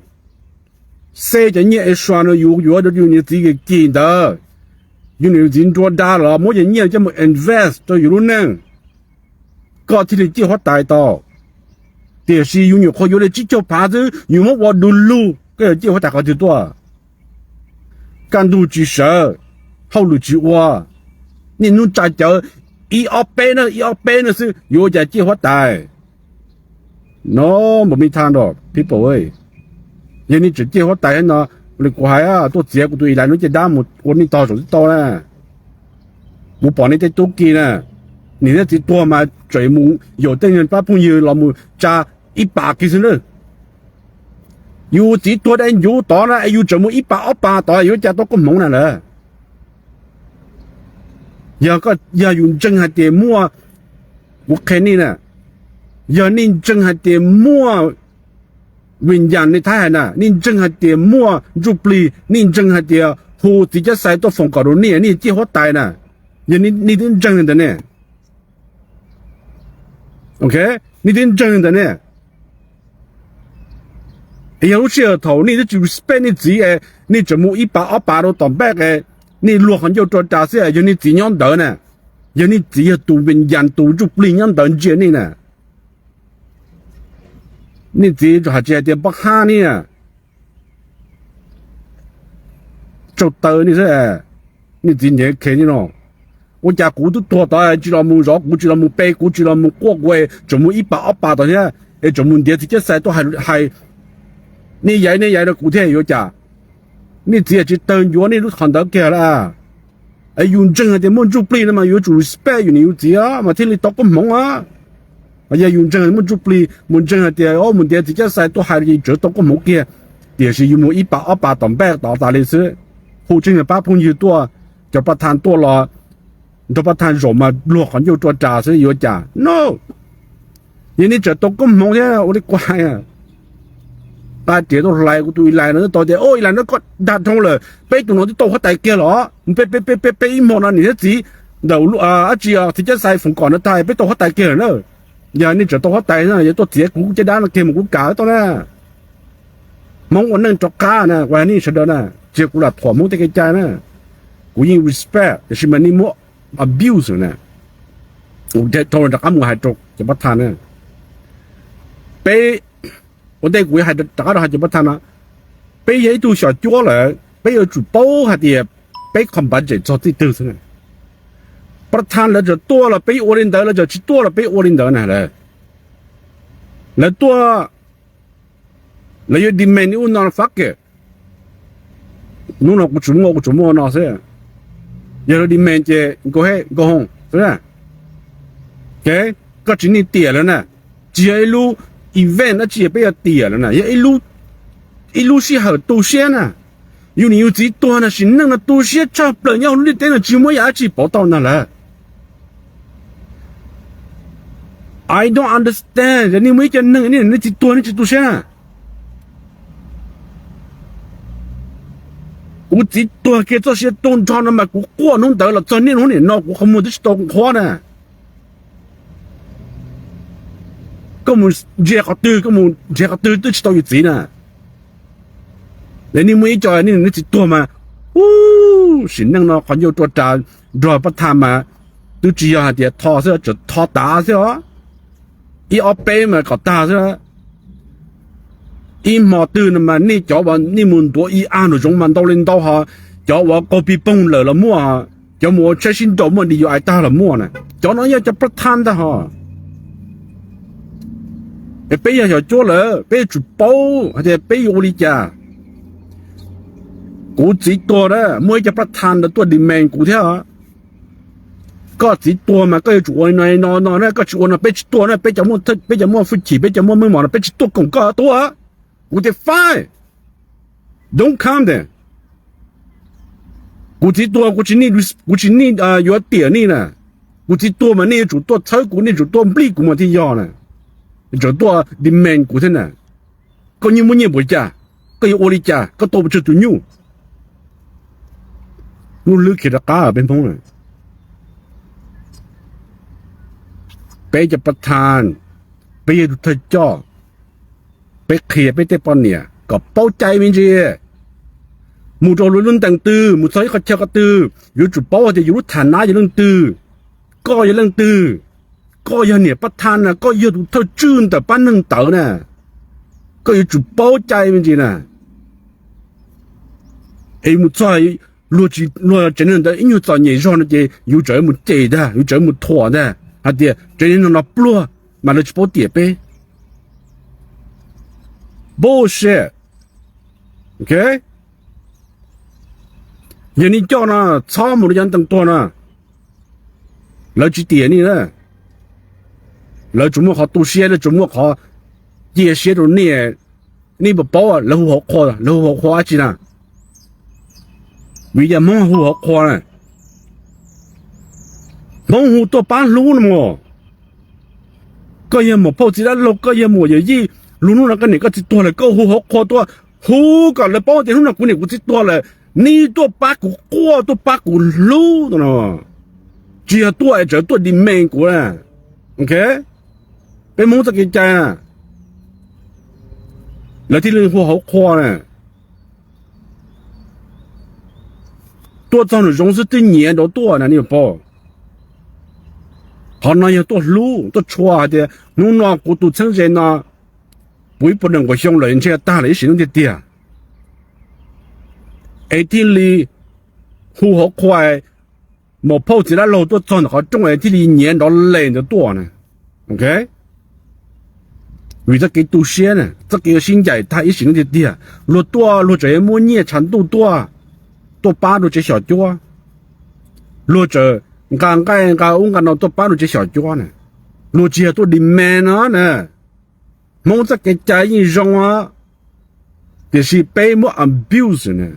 Xeb cov nyiaj extra no yus yuav rau yus niam txiv kim ntawd, yus niam yus txiv nruas da los muab cov nyiaj coj mus invest rau yus lub neej, koj thiaj li ciaj huab tais tau. Tiam sis yus nyuam qhuav yuav li tsib caug phav xwb yus muab ua du lug, koj yuav ciaj huab tais qhov twg tuaj? Kaj ntug tsis sawv, hauj lwm tsis ua, niaj hnub tsa cawv ib ob peb na, ib ob peb na xwb yuav ua cas ciaj huab tais? No, npaum me thav no people, yog nej tseem ciaj huab tais no, li kuv hais, tuaj txiav kuv tus i las no caj dab mus ua nej tog zaum twb tau na. Kuv pom nej tej tub ki na, niam thiab txiv tuag mas tseem mus yaum tej pab phooj ywg los mus tsa ib pas kiag xwb na. Yus txiv tuag dai ncuv tod na es yus tseem mus ib pas ob pas tod yuav cas tau koob hmoov na lawm? Yog, yog yus ntseeg hais tias muaj, kuv qhia nej na, yog nej ntseeg hais tias muaj vim yam nej thaib hais na, nej ntseeg hais tias muaj ntsuj plig, nej ntseeg hais tias hu txiv cab xais tuaj foom kom rau nej, nej ciaj huab tais na, yog nej twb ntseeg li ntawd ne, nej twb ntseeg li ntawd ne, yog lub sij hawm thaum nej twb tsis respect nej txiv es nej tseem mus ib pas ob pas rau tom npaj es nej luag qhov ncauj rua ras xwb, yog nej txiv nyob ntawd na, yog nej txiv yog tus vim yam tus ntsuj plig nyob ntawd ntsia nej na, nej txiv hais tsis hais tias pab hab nej tsau taw nej xwb, nej txiv ntev khe nej no. Ua cas kuv twb tuag tod tsis los mus zov kuv, tsis los mus pe kuv, tsis los mus quaj kuv, tseem mus ib pas ob pas tod thiab es tseem mus ntiav txiv cab xais tuaj hais, nej yaiv nej yaiv rau kuv thiab yuav cas? Nej txiv tsis tawg ncuav nej lub qhov ntawd kiag lawm. Es yus ntseeg hais tias muaj ntsuj plig no mas yuav tsum respect yus niam yus txiv mas thiaj li tau koob hmoov. Yog yus ntseeg muaj ntsuj plig, mus ntseeg hais tias mus ntiav txiv cab xais tuaj hais li tseem tau koob hmoov kiag, tiam sis yus mus ib pas ob pas tom npaj tod tas li xwb, hu tseeb niag pab phooj ywg tuaj, cov pab thaj tuaj los nrog pab thaj zaum mas luag qhov ncauj rua ras xwb yuav cas no. Yog nej tseem tau koob hmoov thiab ua li kuv hais, nqa riam tuaj hlais kuv tus i lais no tau tias, o, i lais no koj dag dhau lawm, peb tus no twb tau huab tais kiag los, peb peb peb ib hmo no niam thiab txiv ntawm dab tsi txiv cab xais foom kom no tag peb tau huab tais kiag lawm na. Yog nej tseem tau huab tais na yuav tuaj txiav kuv caj dab no kiag mus kuv kam tau na. Hmoob ua neej rov qab na, kuv hais nej sawv daws na, tsis yog kuv lam thuam Hmoob tej kev cai na. Kuv yeej respect tiam sis mas nej muab abuse na. Dhau rov qab mus hais rau cov pab thaj na. Peb, ua ntej kuv hais rov qab rau hais cov pab thaj no, peb yog ib tug xyom cuab lawm peb yuav tsum paub hais tias peb qhov npav tsem txog txij twg xwb. Pab thaj lawv tseem tuaj los peb ua li ntawd, lawv tseem tsis tuaj los peb ua li ntawd na. Lawv tuaj, lawv yuav demand ub no fab ke, hnub no kuv tsis muaj, kuv tsis muaj no xwb. Yog lawv demand ces nkauj he nkauj hooj xwb. Koj tsis niaj tiam lawm na. Tsis yog ib lub event dab tsi peb yuav tiam lawm na, yog ib lub sij hawm tu siab na. Yus niam yus txiv tuag na, sim neej no tu siab tshaj plaws nyob hauv lub ntiaj teb no, tsis muaj ib yam dab tsi pauv tau ntag lawm. I don't understand, nej muaj ib co neeg nej niam nej txiv tuag nej tsis tu siab na. Kuv txiv tuag kiag txoj sia tu nrho no mas kuv quaj hnub ntawd los txog niaj hnub niam no kuv qhov muag twb tsis tau nqhuab na. Koj mus ntsia qhov twg, koj mus ntsia qhov twg twb tsis tau yus txiv na. Nej muaj ib co nej niam nej txiv tuag mas, u, sim neej no qhov ncauj rua ras nrog pab thaj mas twb tsis yog hais tias tho xwb, tseem tho tav xwb os. Ib ob peb mas kom tag xwb. Ib hmo twg no mas nej cov uas nej mus ntuav ib a nraum zoov mas ntau li ntau ho, cov uas qaug pig poog lawm los muaj, cov mus ua tsheb sib nraus muaj di yu ai tag los muaj na. Cov no yog cov pab thaj ntag ho. Es peb yog xyom cuab lawm peb yuav tsum paub hais tias peb yuav ua li cas. Kuv txiv tuag na muaj ib co pab thaj ntawd tuaj demand kuv thiab. Koj txiv tuag mas koj yuav tsum ua no no no na, koj tsis ua no peb tsis tuaj na, peb cov muaj, peb cov muaj hwj chim, peb cov muaj meej mom no peb tsis tuaj koom koj tuaj. Kuv tias fine, don't come then. Kuv txiv tuag kuv tsis, kuv tsis niaj yuav tiam nej na. Kuv txiv tuag mas nej yuav tsum tuaj txhawb kuv, nej yuav tsum tuaj nplij kuv mas thiaj yog na. Tseem tuaj demand kuv thiab na. Koj yeej muaj nyiaj npaum cas, koj yuav ua li cas, koj tau pes tsawg tus nyuj? Lub hlwb khiav rov qab peb Hmoob na. Peb cov pab thaj, peb yog tus thawj coj, peb qhia peb tej poj niam kom paub cai me ntsis. Mus rau lub ntees twg, mus txog ib qhov chaw qhov twg, yuav tsum paub hais tias yus lub tham nab yog leej twg, koj yog leej twg. Koj yog niam pab thaj na, koj yog tus thawj tswj ntawm pab neeg ntawd na, koj yuav tsum paub cai me ntsis na. Es mus txog luag tsis, luag tsev neeg ntawd ib nyuag txom nyem zog no ces yus tseem mus cem ntag, yus tseem mus thuam ntag hais tias tsev neeg no pluag mas lawv tsis paub tiam peb. Bullshit. Yog nej coj no txhob mus rau cov ntees tuag no, lawv tsis tiam nej na. Lawv tsuas muaj qhov tu siab, lawv tsuas muaj qhov cia siab rau nej. Nej puas paub lawv hu hauv qhua, lawv hu hauv qhua dab tsi na? Vim yog Hmoob hu hauv qhua na, Hmoob hu tuaj pab hlub no mas. Koj yog muam phauj txiv dab laug, koj yog muam yawm yij, lub hnub no koj niam koj txiv tuag lawm koj hu hauv qhua tuaj, hu kom lawv paub tias hnub no kuv niam kuv txiv tuag lawm, nej tuaj pab kuv quaj tuaj pab kuv hlub no. Tsis yog tuaj es tseem tuaj demand kuv na. Ok, peb Hmoob txoj kev cai na, lawv thiaj li hu hauv qhua na. Tuaj txog nraum zoov xwb twb nyiav nraud tuaj na nej puas paub. Qhov no yog tuaj hlub tuaj tshua hais tias hnub no kuv tus txheeb ze no puv ib puas nees nkaum xyoo lawm ntshe tag lawm ib sim neej tiag tiag. Es thiaj li hu hauv qhua, muam phauj txiv dab laug tuaj txog ntawm qhov rooj es thiaj li nyiav nrov les ntawd tuaj na. Ok, vim txoj kev tu siab na, txoj kev ua sib ncaim tag ib sim neej tiag tiag. Luag tuaj luag tseem yuav muab nyiaj tshav ntuj tuaj, tuaj pab rau tsev xyom cuab. Luag tseem nqa nqaij nqa ub nqa no tuaj pab rau tsev xyom cuab na. Luag tsis yog tuaj demand no na. Hmoob txoj kev cai yeej zoo os, tiam sis peb muab abuse na.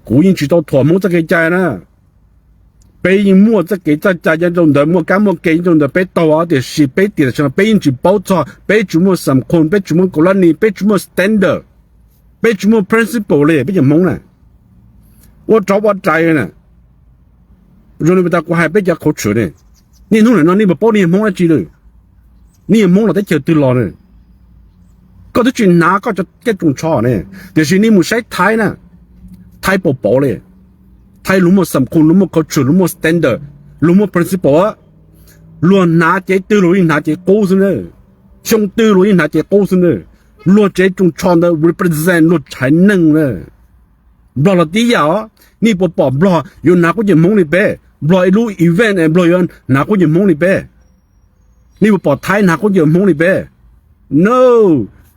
Kuv yeej tsis tau thuam Hmoob txoj kev cai na. Peb yeej muaj txoj kev txoj cai nyob rau ntawd, muaj kab muaj ke nyob rau ntawd peb taug os, tiam sis peb tiam tam sim no peb yeej tsis paub txog, peb tsis muaj xam khum, peb tsis muaj kaum lab ni, peb tsis muaj standard, peb tsis muaj principle li peb cov Hmoob na. Ua rov ua rais na. Zoo li tas kuv hais peb cov qhauv tshwm ne, niaj hnub nim no nej puas paub nej yog Hmoob dab tsi lawm? Nej yog Hmoob los teb chaws twg los na? Koj twb tsis hnav koj cov kej tsoos tsho ne, tiam sis nej mus saib Thaib na, Thaib puas paub li? Thaib luag muaj xam khum, luag muaj culture, luag muaj standard, luag muaj principle. Luag hnav cev twg luag yeej hnav cev qub xwb na, xyoo twg luag yeej hnav cev qub xwb na. Luag tsev tsoos tsho ntawd represent luag haiv neeg na. Nplog los tib yam os, nej puas pom Nplog yuav hnav qub cev Hmoob li peb? Nplog ib lub event es Nplog yuav hnav qub cev Hmoob li peb? Nej puas pom Thaib hnav qub cev Hmoob li peb? No,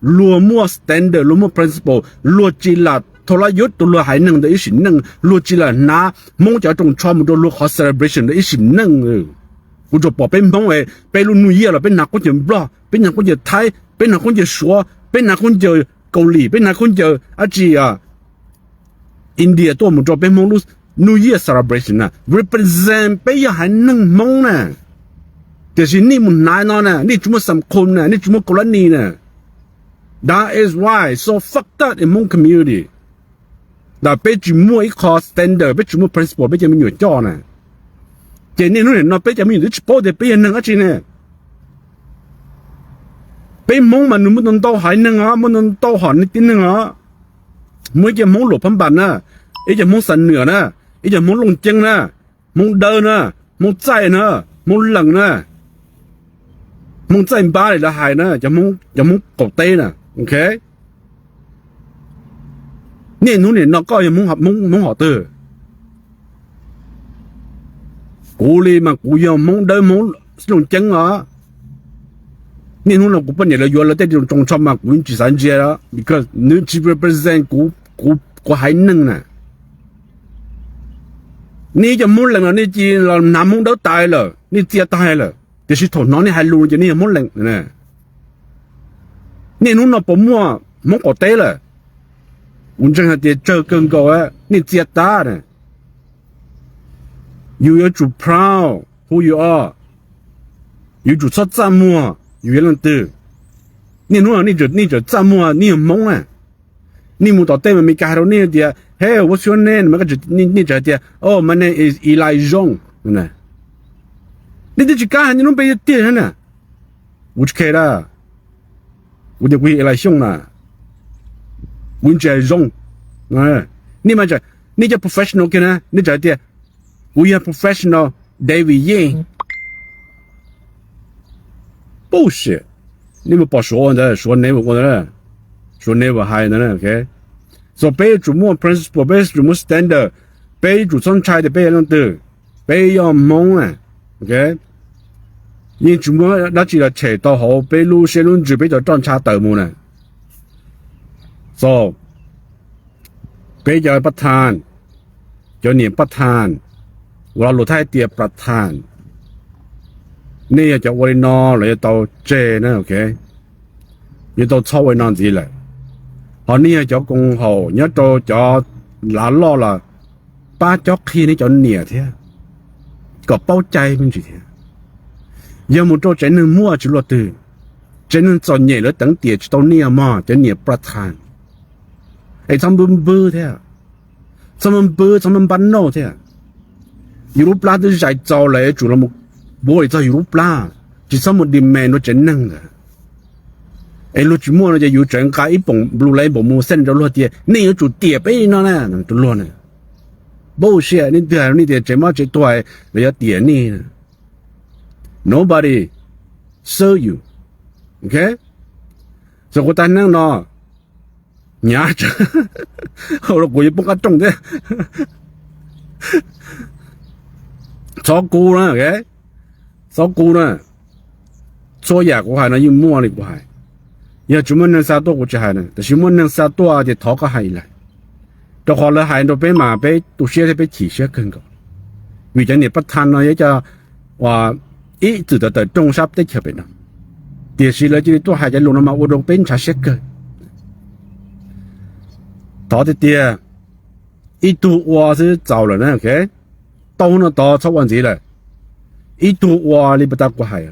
luag muaj standard, luag muaj principle, luag tsis lam thau lab yuav rau luag haiv neeg ntawd ib sim neej, luag tsis lam hnav Hmoob cov tsoos tsho mus rau luag qhov celebration ntawd ib sim neej. Kuv tsuas pom peb Hmoob es peb lub New Year los peb hnav khaub ncaws Nplog, peb hnav khaub ncaws Thaib, peb hnav khaub ncaws Suav, peb hnav khaub ncaws Kaus Lim, peb hnav khaub ncaws dab tsi India tuaj mus rau peb Hmoob lub New Year celebration na, represent peb yog haiv neeg Hmoob na. Tiam sis nej mus hnav no na, nej tsis muaj xam khum na, nej tsis muaj kaus lab nis na. That is why so fucked up in Hmong community. Ntawm peb tsis muaj ib qho standard, peb tsis muaj principle, peb cov me nyuam coj na. Ces niaj hnub nim no peb cov me nyuam twb tsis paub tias peb yog neeg dab tsi ne. Peb Hmoob mas nws muaj ntau ntau haiv neeg os, muaj ntau ntau hom tib neeg os. Muaj ib co Hmoob Luam Phab Npas na, ib co Hmoob Xam Nwam na, ib co Hmoob Looj Ceeb na, Hmoob Dawb na, Hmoob Txaij na, Hmoob Lees na, Hmoob Txaij Npab li lawv hais na, cov Hmoob qaum teb na. Ok, niaj hnub nim no koj yog Hmoob hom twg? Kuv li mas kuv yog Hmoob Dawb Hmoob Looj Ceeb os. Niaj hnub no kuv poj niam lawv yuav lawv tej rooj tsho mas kuv tsis xav ntsia, because nws tsis represent kuv, kuv haiv neeg na. Nej cov Hmoob Lees los nej cia li los hnav Hmoob Dawb tas lawm, nej txia tag lawm, tiam sis thaum hnov nej hais lus ces nej yog Hmoob Lees. Niaj hnub no puas muaj Hmoob qaum teb lawm? Kuv ntseeg hais tias tsawg kawg nkaus nej txia tas na. Yus yuav tsum proud who you are. Yus tsum txhob txaj muag yus yog leej twg. Niaj hnub no nej tseem txaj muag nej yog Hmoob na. Nej mus tom tej Amelikas hais rau nej tias, hey, what's your name? Nej tseem hais tias, oh, my name is Eli Zoo. Nej twb tsis kam hais nej lub npe tiag tiag na. Kuv tsis care a, kuv tias kuv yog Eli Xyooj na, kuv tsis hais Zoo. Nej mas, nej cov professional kiag na nej tseem hais tias kuv yog professional David Yeej. Bullshit. Nej mus pom Suav ua ntawd, Suav never ua ntawd, Suav never hais ntawd. So peb yuav tsum muaj principle, peb yuav tsum muaj standard, peb yuav tsum txhob ntshai tias peb yog leej twg, peb yog Hmoob na. Ok, yeej tsis muaj dab tsi los tshem tau hauv peb lub siab lub ntsws, peb tau roj ntsha tawm mus na. So peb cov pab thaj, cov niam pab thaj, uas lo lus Thaib tias pab thaj, nej yog cov ua li no los yuav tau tseg na. Ok, yuav tau txhob ua li no ntxiv lawm. Ho nej yog cov koom haum nyob rau cov lav loj los pab cob qhia nej cov niam thiab, kom paub cai me ntsis thiab. Yog mus rau tsev neeg muaj tsis luaj twg, tsev neeg txom nyem lawv teev tiam tsis tau niaj mog cov niam pab thaj. Es txhob npwb npwb thiab, txhob npwb npwb, txhob npab npab nauj thiab. Yus lub plab twb zais txaus lawm yuav tsum los worry txog yus lub plab, tsis txhob mus demand rau tsev neeg ntawd. Es luag tsis muaj no ces yus tseem nqa ib poom Blue Label mus send rau luag tias nej yuav tsum tiam peb li no na rau luag na. Bullshit, nej twg hais rau nej tias tsev mob tsev tuag los yuav tiam nej? Nobody sue you. Ok, so kuv tab neeg no nyav, hauv los kuv yuav poob qab rooj thiab. Txhob kub na, ok, txhob kub na. Txhua yam kuv hais no yeej muaj li kuv hais. Yog tsis muaj neeg xa tuaj kuv tsis hais na, tab sis muaj neeg xa tuaj ces thov koj hais lawm, rau qhov lawv hais rau peb mas peb tu siab thiab peb chim siab kawg nkaus. Vim cov niam pab thaj no yog cov uas ib txwm tawm tawm rooj sab teb chaws pem no, tiam sis lawv cia li tuaj hais cov lus no mas ua rau peb ntshav siab kawg. Thov tiag tiag, ib tug ua xwb txaus lawm na. Ok, tau no tod txhob ua ntxiv lawm. Ib tug ua li puag ta kuv hais,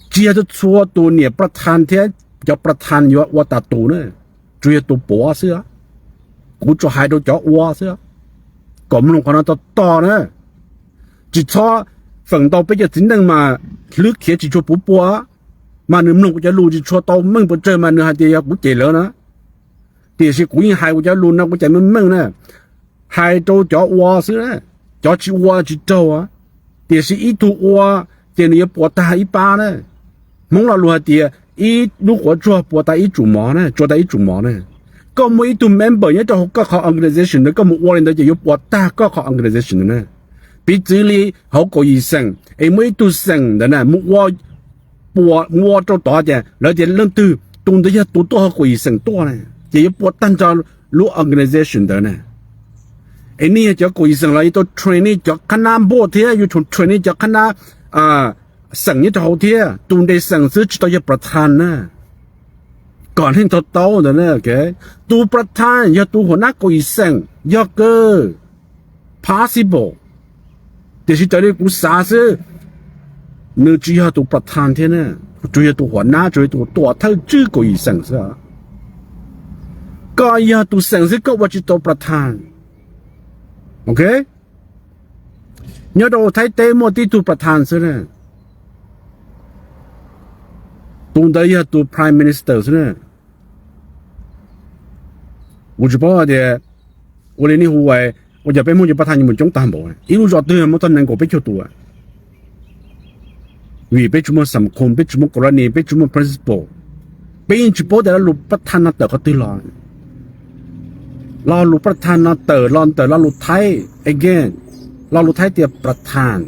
tsis yog txhua tus niam pab thaj thiab cov pab thaj yuav ua tas tus na, tsuas yog tus puav xwb. Kuv tsuas hais rau cov ua xwb, kom mloog qhov no tog tog na. Tsis txhob feem ntau peb cov txiv neej mas hlwb khiav tsis tshua puv pua, mas nws mloog kuv cov lus tsis tshua tau meej puas tsawg mas nws hais tias yog kuv cem lawv na. Tiam sis kuv yeej hais kuv cov lus no kuv cem meej meej na, hais rau cov ua xwb na, cov tsis ua tsis raug. Tiam sis ib tug ua ces nws yuav puas tag ib pab na. Hmoob lo lus hais tias ib lub quav tsuag puas tag ib tsum mov na, tsuas tag ib tsum mov na. Koj muaj ib tug member nyob rau hauv koj qhov organization ntawd, koj mus ua li ntawd ces yuav puas tag koj qhov organization ntawd na. Piv txwv li hauv kaum yim xeem es muaj ib tug xeem ntawd na mus ua, mus ua rau tod tias lawv tias leej twg tus ntawd yog tus tuaj hauv kaum yim xeem tuaj na, ces yuav puas tag nrho lub organization ntawd na. Es nej yog cov kaum yim xeem los yuav tau train nej cov qhab nab npuaj thiab, yuav tsum train nej cov qhab nab xeem nyob rau hauv thiab. Tus nres xeem xwb tsis tau yog ประธาน na, kom nej to taub ntawd na. Tus ประธาน yog tus huam nab kaum yim xeem, yog kawg possible, tiam sis raws li kuv xav xwb, nws tsis yog tus ประธาน thiab na, tsuas yog tus huam nab, tsuas yog tus tuam thawj tswj kaum yim xeem xwb. Koj yog tus xeem xwb koj ua tsis tau ประธาน. Ok, nyob rau Thaib teb muaj tib tug ประธาน xwb na, tus ntawd yog tus Prime Minister xwb na. Kuv tsis paub hais tias ua li nej hu ua, ua cas peb Hmoob cov ประธาน yuav mus coob tag npaum, ib lub zos twg muaj txog nees nkaum peb caug tus. Vim peb tsis muaj xam khum, peb tsis muaj กรณี, peb tsis muaj principle, peb yeej tsis paub tias lo lus ประธาน no tawm qhov twg los. Lo lus ประธาน no tawm los ntawm lo lus Thaib again, lo lus Thaib tias ประธาน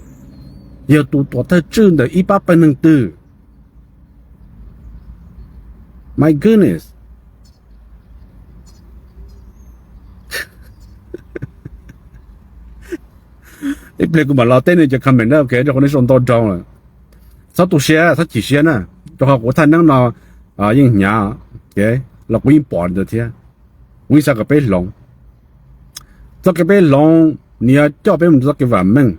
yog tus tuam thawj tswj ntawm ib pab pawg neeg twg. My goodness. Ib pliag kuv mam los teb nej cov comment na, ok, rau qhov nej sau ntau dhau lawm. Txhob tu siab, txhob chim siab na, rau qhov kuv thaj neeb no yeej hnyav, los kuv yeej pom li ntawd thiab. Kuv yeej xav kom peb hloov. Txoj kev peb hloov, nws yuav coj peb mus rau txoj kev vam meej.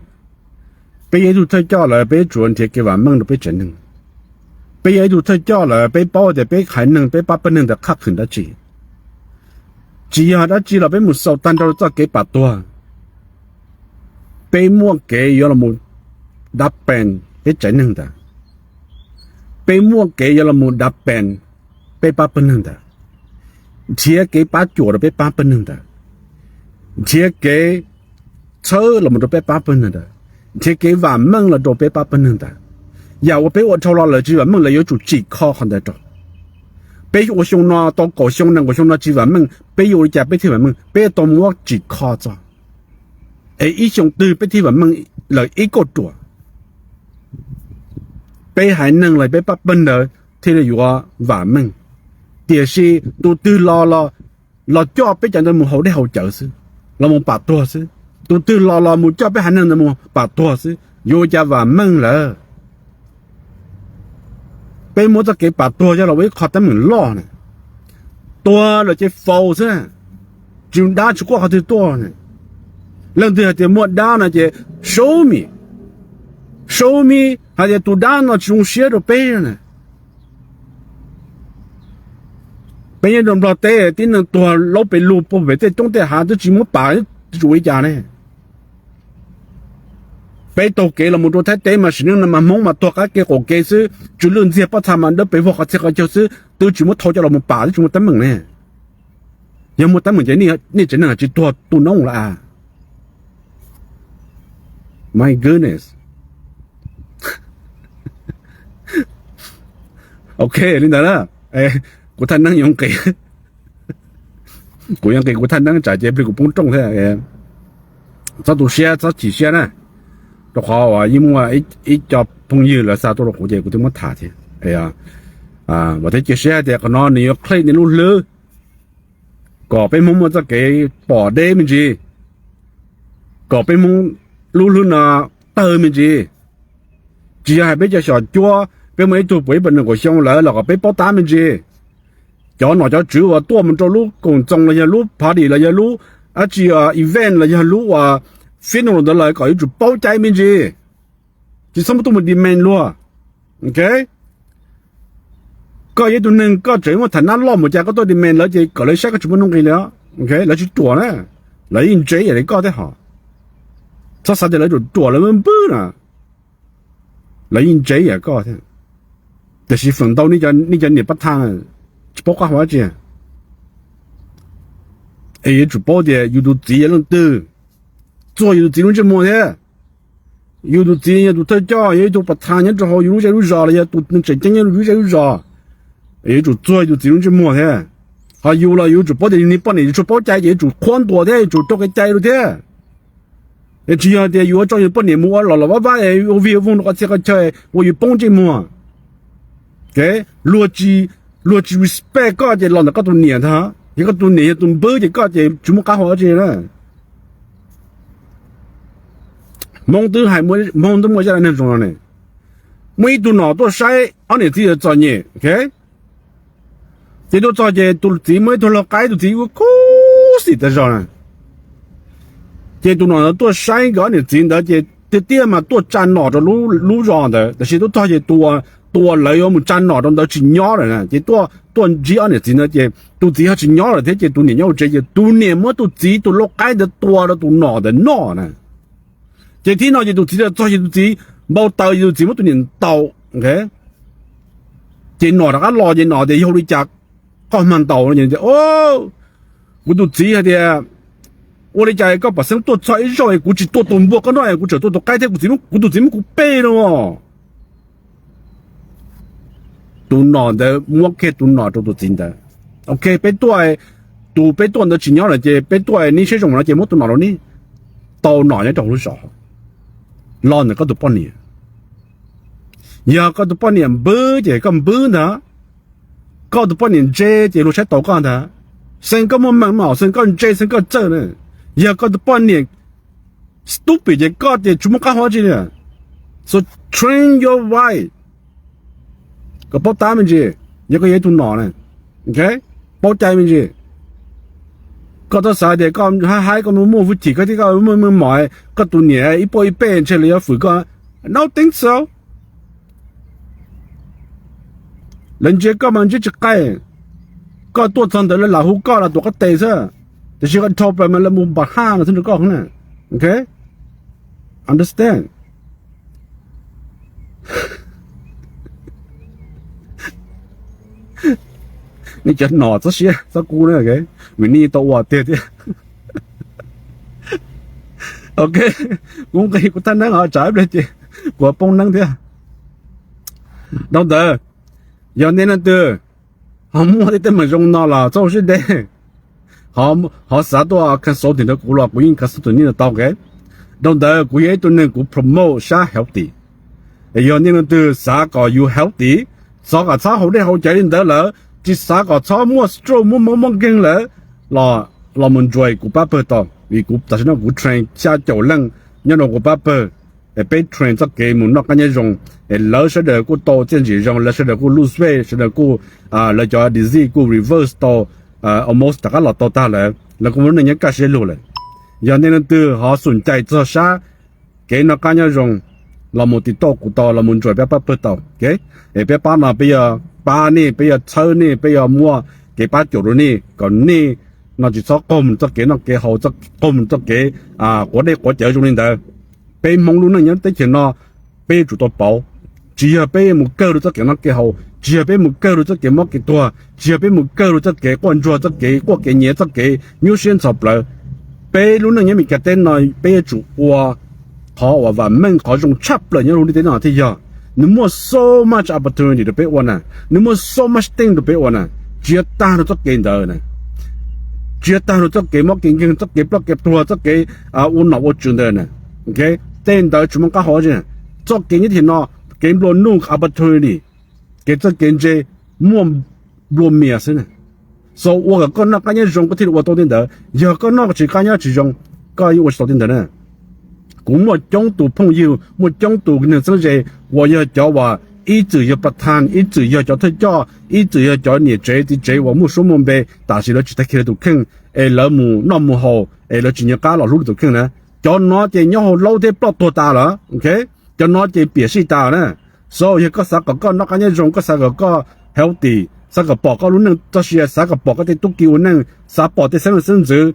Peb yog ib tug thawj coj lawm, peb tsuas nrhiav kev vam meej rau peb tsev neeg. Peb yog ib tug thawj coj lawm, peb paub tias peb haiv neeg, peb pab pawg neeg ntawd qhaj qhwm dab tsi. Tsis yog dab tsi los peb mus xaus tag nrho txoj kev pam tuag. Peb muaj kev yuav los mus dav pes peb tsev neeg ntawd. Peb muaj kev yuav los mus dav pes peb pab pawg neeg ntawd, nrhiav kev pab cuam rau peb pab pawg neeg ntawd, nrhiav kev txhawb los mus rau peb pab pawg neeg ntawd, nrhiav kev vam meej los rau peb pab pawg neeg ntawd. Yam uas peb ua dhau los lawm tsis vam meej, lawv yuav tsum tsim kho qhov ntawd rau. Peb ua xyoo no tau kaum xyoo nees nkaum xyoo no tsis vam meej, peb yuav ua li cas peb thiaj vam meej? Peb yuav tau muab tsim kho txog, es ib xyoo twg peb thiaj vam meej lawm ib kauj ruam. Peb haiv neeg los peb pab pawg ntawd thiaj li yuav vam meej. Tiam sis tus twg los, los coj peb cov ntawd mus haus dej haus cawv xwb, los mus pam tuag xwb. Tus twg los los mus coj peb haiv neeg ntawd mus pam tuag xwb, yuav ua cas vam meej lawm? Peb muab txoj kev pam tuag coj los ua ib qho teeb meem loj na. Tuag lawm ces faus xwb, tsis dab tsis quaj qhov twg tuaj na. Leej twg hais tias muaj dab no ces show me, show me hais tias tus dab no tsis zoo siab rau peb na. Peb nyob rau Nplog teb tib neeg tuag laub pes lug puag pem tej roob tej hav twb tsis muab pam, tsis ua li cas ne. Peb taug kev los mus rau Thaib teb mas sim neej no mas Hmoob mas tuag qab kev qaum kev xwb, tsw lwj ntxiag pob txha mas dawb pes vog qhov txhia qhov chaw xwb, twb tsis muab thau coj los mus pam, twb tsis muaj teeb meem ne. Yog muaj teeb meem ces nej tsev neeg tsis tuag tu noob lawm a. My goodness. Ok, li ntawd na, kuv thaj neeb yuav nqis, kuv yuav nqis kuv thaj neeb tsam ces plig kuv poob rooj thiab. Txhob tu siab txhob chim siab na, rau qhov uas yeej muaj ib co phooj ywg lawv xa tuaj rau kuv ces kuv thiaj muab tham thiab. Vam thiab cia siab tias qhov no nws yuav qhib nej lub hlwb, kom peb Hmoob muaj txoj kev pom deb me ntsis, kom peb Hmoob lub hlwb no tawg me ntsis. Tsis yog hais peb cov xyom cuab, peb muaj ib tug puas ib puas nees nkaum xyoo lawm los kom peb paub tab me ntsis. Cov nom cov tswv uas tuaj mus rau lub koom txoos los yog lub party los yog lub dab tsi event los yog lub uas funeral ntawd lawm kom yuav tsum paub cai me ntsis. Tsis txhob muaj tuaj mus demand luag. Ok, koj yog ib tug neeg koj tseem muaj tham nab loj mus cas koj tuaj demand lawv ces kom lawv saib koj tsis muaj nuj nqis li. Ok, lawv tsis ruam na, lawv yeej ntse ib yam li koj thiab hos. Txhob xav tias lawv ruam ruam lawv npwb na, lawv yeej ntse ib yam koj thiab. Tiam sis feem ntau nej cov niam pab thaj tsis paub qab hau dab tsi. Es yuav tsum paub tias yus tus txiv yog leej twg, txuag yus tus txiv lub ntsej muag thiab. Yus tus txiv yog tus thawj coj, yog ib tug pas thas nyob rau hauv yus lub zej lub zos los yog tus neeg tseem ceeb nyob yus lub zej lub zos, yuav tsum txuag yus tus txiv lub ntsej muag thiab. Ho yus los yuav tsum paub tias yus niag poj niam yuav tsum paub cai ces yuav tsum qhuab ntuas thiab yuav tsum raug kev cai rau thiab. Es tsis yog tias yus ua tso yus poj niam mus ua los los vaj vaj ua vig ua voog rau qhov txhia qhov chaw ua yus poob ntsej muag. Luag tsis, luag tsis respect koj ces los ntawm koj tus niam ntag. Yog koj tus niam yog tus npwb ces koj ces tsis muaj qab hau dab tsi na. Hmoob twb hais, Hmoob twb muaj zaj dab neeg zoo no ne. Muaj ib tug nom tuaj saib ob niam txiv txom nyem, ces tuaj txog ces tus txiv muaj ib tug lau qaib, tus txiv ua khuv xim tag zog na. Ces tus nom ntawd tuaj saib nkawd ob niam txiv ntawd ces tiag tiag mas tuaj tsa nom rau lub zos ntawd, tab sis tuaj txog ces tus uas lawv yuav mus tsa nom rau ntawd tsis nyob lawm na, ces tuaj ntsib ob niam txiv ntawd ces tus txiv ho tsis nyob lawm thiab ces tus niam nyob hauv tsev ces tus niam muab tus txiv tus lau qaib ntawd tua rau tus nom ntawd noj na. Ces thib no ces tus txiv txog ces tus txiv npau taws ces tus txiv muab tus niam ntaus. Ces nom rov qab los ces nom tias, Yog ua li cas koj mag ntaus? Kuv tus txiv hais tias, Ua li cas koj pom xeeb tuaj txog ib zaug kuv tsis tua tus npua koj noj, kuv tseem tua tus qaib thiab, kuv tus txiv muab kuv pej no. Tus nom ntawd muab kiag tus nom rau tus txiv ntawd. Ok, peb tuaj, tus peb tuaj ntawd tsis nyob lawm ces peb tuaj neb siab zoo no ces muab tus nom rau neb. Tau nom nyob rau hauv lub zos, los ntawm koj tus poj niam. Yog koj tus poj niam npwb ces koj npwb ntag. Koj tus poj niam ntse ces luag saib taus koj ntag. Xeeb koj muaj meej mas, xeeb koj ntse, xeeb koj txawj na. Yog koj tus poj niam stupid ces koj ces tsis muaj qab hau dab tsi li. So train your wife. Koj paub tab me ntsis, yog koj yog ib tug nom na, paub cai me ntsis. Koj txhob xav tias koj haib haib, koj muaj muaj hwj chim, koj thiab koj muaj meej mom, koj tus niam ib puas ib pej ntshe lawv yuav fwm koj. No think so. Lawv ntsia koj mas ntsia tsis qaij. Koj tuaj txog ntawd lawv lam hu koj los tuav koj tes xwb, tiam sis koj dhau plaws mas lawv mus npam haj no xwb rau koj na. Ok, understand. Nej cov nom txhob siab txhob kub na, vim nej tau ua tiag thiab. Ok, kuv nqis kuv thaj neeb os, tsam ib pliag ces kuv poob neeb thiab. Dhau ntawd, yog nej leej twg ho muaj tej teeb meem zoo no los txhob ua siab deb, ho xav tuaj consult rau kuv los kuv yeej consult nej tau. Dhau ntawd kuv yog ib tug neeg kuv promote sab healthy. Yog nej leej twg xav kom yus healthy, xav kom txhob haus dej haus cawv li ntawd lawm, tsis xav kom txhob muaj stroke muaj mob muaj nkeeg lawm, los mus join kuv pab pawg tau, vim kuv tam sim no kuv train xya caum leej nyob rau kuv pab pawg. Peb train txoj kev mus noj qab nyob zoo, es lawv sawv daws kuj tau txiaj ntsig zoo, lawv sawv daws kuj lose weight, sawv daws kuj, lawv cov disease kuj reverse tau, almost rov qab los tau tag lawm, lawv kuj muaj lub neej nyob kaj siab lug lawm. Yog nej leej twg ho xum cai txog sab kev noj qab nyob zoo, los mus tiv tauj kuv tau, los mus join peb pab pawg tau. Es peb pab no peb yuav pab nej, peb yuav txhawb nej, peb yuav muaj kev pab cuam rau nej kom nej no tsis txhob qaug mus txoj kev noj kev haus, qaug mus txoj kev quav dej quav cawv zoo li ntawd. Peb Hmoob lub neej nyob teb chaws no, peb yuav tsum tau pauv. Tsis yog peb mus kawg rau txoj kev noj kev haus, tsis yog peb mus kawg rau txoj kev mob kev tuag, tsis yog peb mus kawg rau txoj kev quaj ntsuag, txoj kev quaj kev nyiav, txoj kev nyuaj siab ntxhov plawv. Peb lub neej nyob Meskas teb no peb yuav tsum ua qhov uas vam meej qhov zoo tshaj plaws nyob rau lub ntiaj teb no thiaj yog. Nws muaj so much opportunity rau peb ua na, nws muaj so much thing rau peb ua na, tsis yog tag rau txoj kev ntawd na, tsis yog tag rau txoj kev mob kev nkeeg, txoj kev ploj kev tuag, txoj kev ua nom ua tswv ntawd na. Tej ntawd tsis muaj qab hau. Txoj kev nyob tim no, kev nplua nuj opportunity, kev txawj kev ntse muaj nplua mias xwb na. So ua kom koj noj qab nyob zoo koj thiaj li ua tau tej ntawd, yog koj noj tsis qab nyob tsis zoo, koj yeej ua tsis tau tej ntawd na. Kuv muaj coob tus phooj ywg, muaj coob tus neeg txheeb ze uas yog cov uas ib txwm yog pa thaj, ib txwm yog cov thawj coj, ib txwm yog cov niam tsev txiv tsev uas muaj suab muaj npe, tam sim lawv tsis tag kis lawv tus kheej, es lawv mus noj mus haus es lawv tsis nyiam qab los hlub lawv tus kheej na. Cov no ces nyob hauv laub thiab ploj tuag tas lawm. Cov no ces piam sij tas na. So yog koj xav kom koj noj qab nyob zoo, koj xav kom koj healthy, xav kom pom koj lub neej txoj sia, xav kom pom koj tej tub ki ua neej, xav pom tej xeeb leej xeeb ntxwv,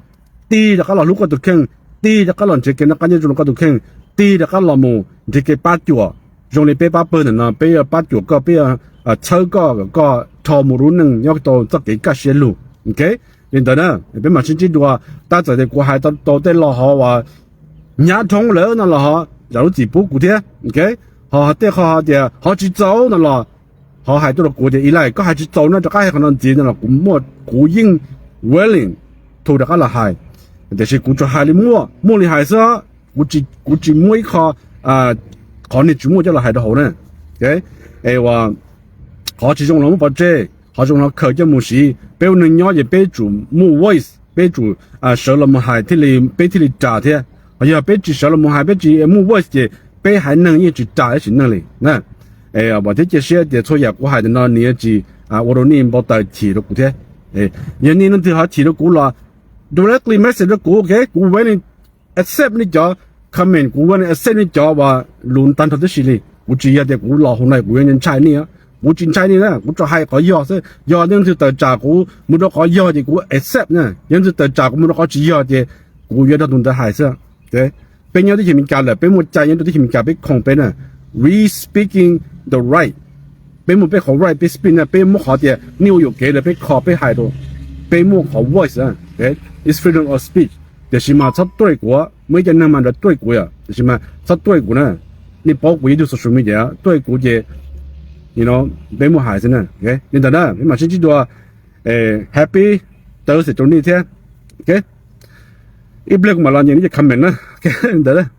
tig rov qab los hlub koj tus kheej, tig rov qab los nrhiav kev noj qab nyob zoo rau koj tus kheej, tig rov qab los mus nrhiav kev pab cuam. Zoo li peb pab pawg ntawm no, peb yuav pab cuam koj, peb yuav txhawb koj kom koj dhau mus lub neej nyob tau txoj kev kaj siab lug. Li ntawd na, peb mam sib ntsib dua. Tab txawm tias kuv hais tau tej lo hov uas hnyav dhau lawm no los ho zam lub txim pub kuv thiab. Ho tej qho ho tias ho tsis txaus no los ho hais tuaj rau kuv tias, Elais, koj hais tsis txaus no, rov qab hais qhov no ntxiv no los kuv muaj, kuv yeej willing to rov qab los hais. Tiam sis kuv tsuas hais li muaj muaj li hais xwb, kuv tsis muab ib qho, qhov niag tsis muaj coj los hais rau hauv na. Es qhov tsis zoo los muab pov tseg, qhov zoo los khaws coj mus siv. Peb ua neeg nyob ces peb tsum muaj voice, peb tsum sawv los mus hais thiaj li, peb thiaj li ras thiab. Yog peb tsis sawv los mus hais, peb tsis muaj voice ces peb haiv neeg yeej tsis ras ib sim neej li na. Vam thiab cia siab tias txhua yam kuv hais ntawm no nws yuav tsis ua rau nej npau taws chim rau kuv thiab. Yog nej leej twg ho chim rau kuv los directly message rau kuv, ok, kuv willing accept nej cov comment, kuv willing accept nej cov uas lus tag nrho tib si li. Kuv tsis yog tias kuv los hu no kuv yuav ntshai nej, kuv tsis ntshai nej na, kuv tsuas hais qhov yog xwb. Yog leej twg tawm tsam kuv mus rau qhov yog ces kuv accept na, yog leej twg tawm tsam kuv mus rau qhov tsis yog ces kuv yuav nrog tus ntawd hais xwb. Peb nyob teb chaws Amelikas lawm, peb muaj cai nyob rau teb chaws Amelikas, peb khoom peb na. We speaking the right. Peb muaj peb qhov right, peb speak na, peb muab qhov tias nej ua yuam kev lawm peb kho peb hais rau. Peb muaj qhov voice, it's freedom of speech. Tiam sis mas txhob tuaj kuv, muaj ib co neeg mas nrog tuaj kuv yom, tiam sis mas txhob tuaj kuv na. Nej paub kuv yog ib tug social media, tuaj kuv ces peb muaj hais xwb na. Li ntawd na, peb mam sib ntsib dua. Happy Thursday rau nej thiab. Ib pliag kuv mam los nyeem nej cov comment na. Li ntawd.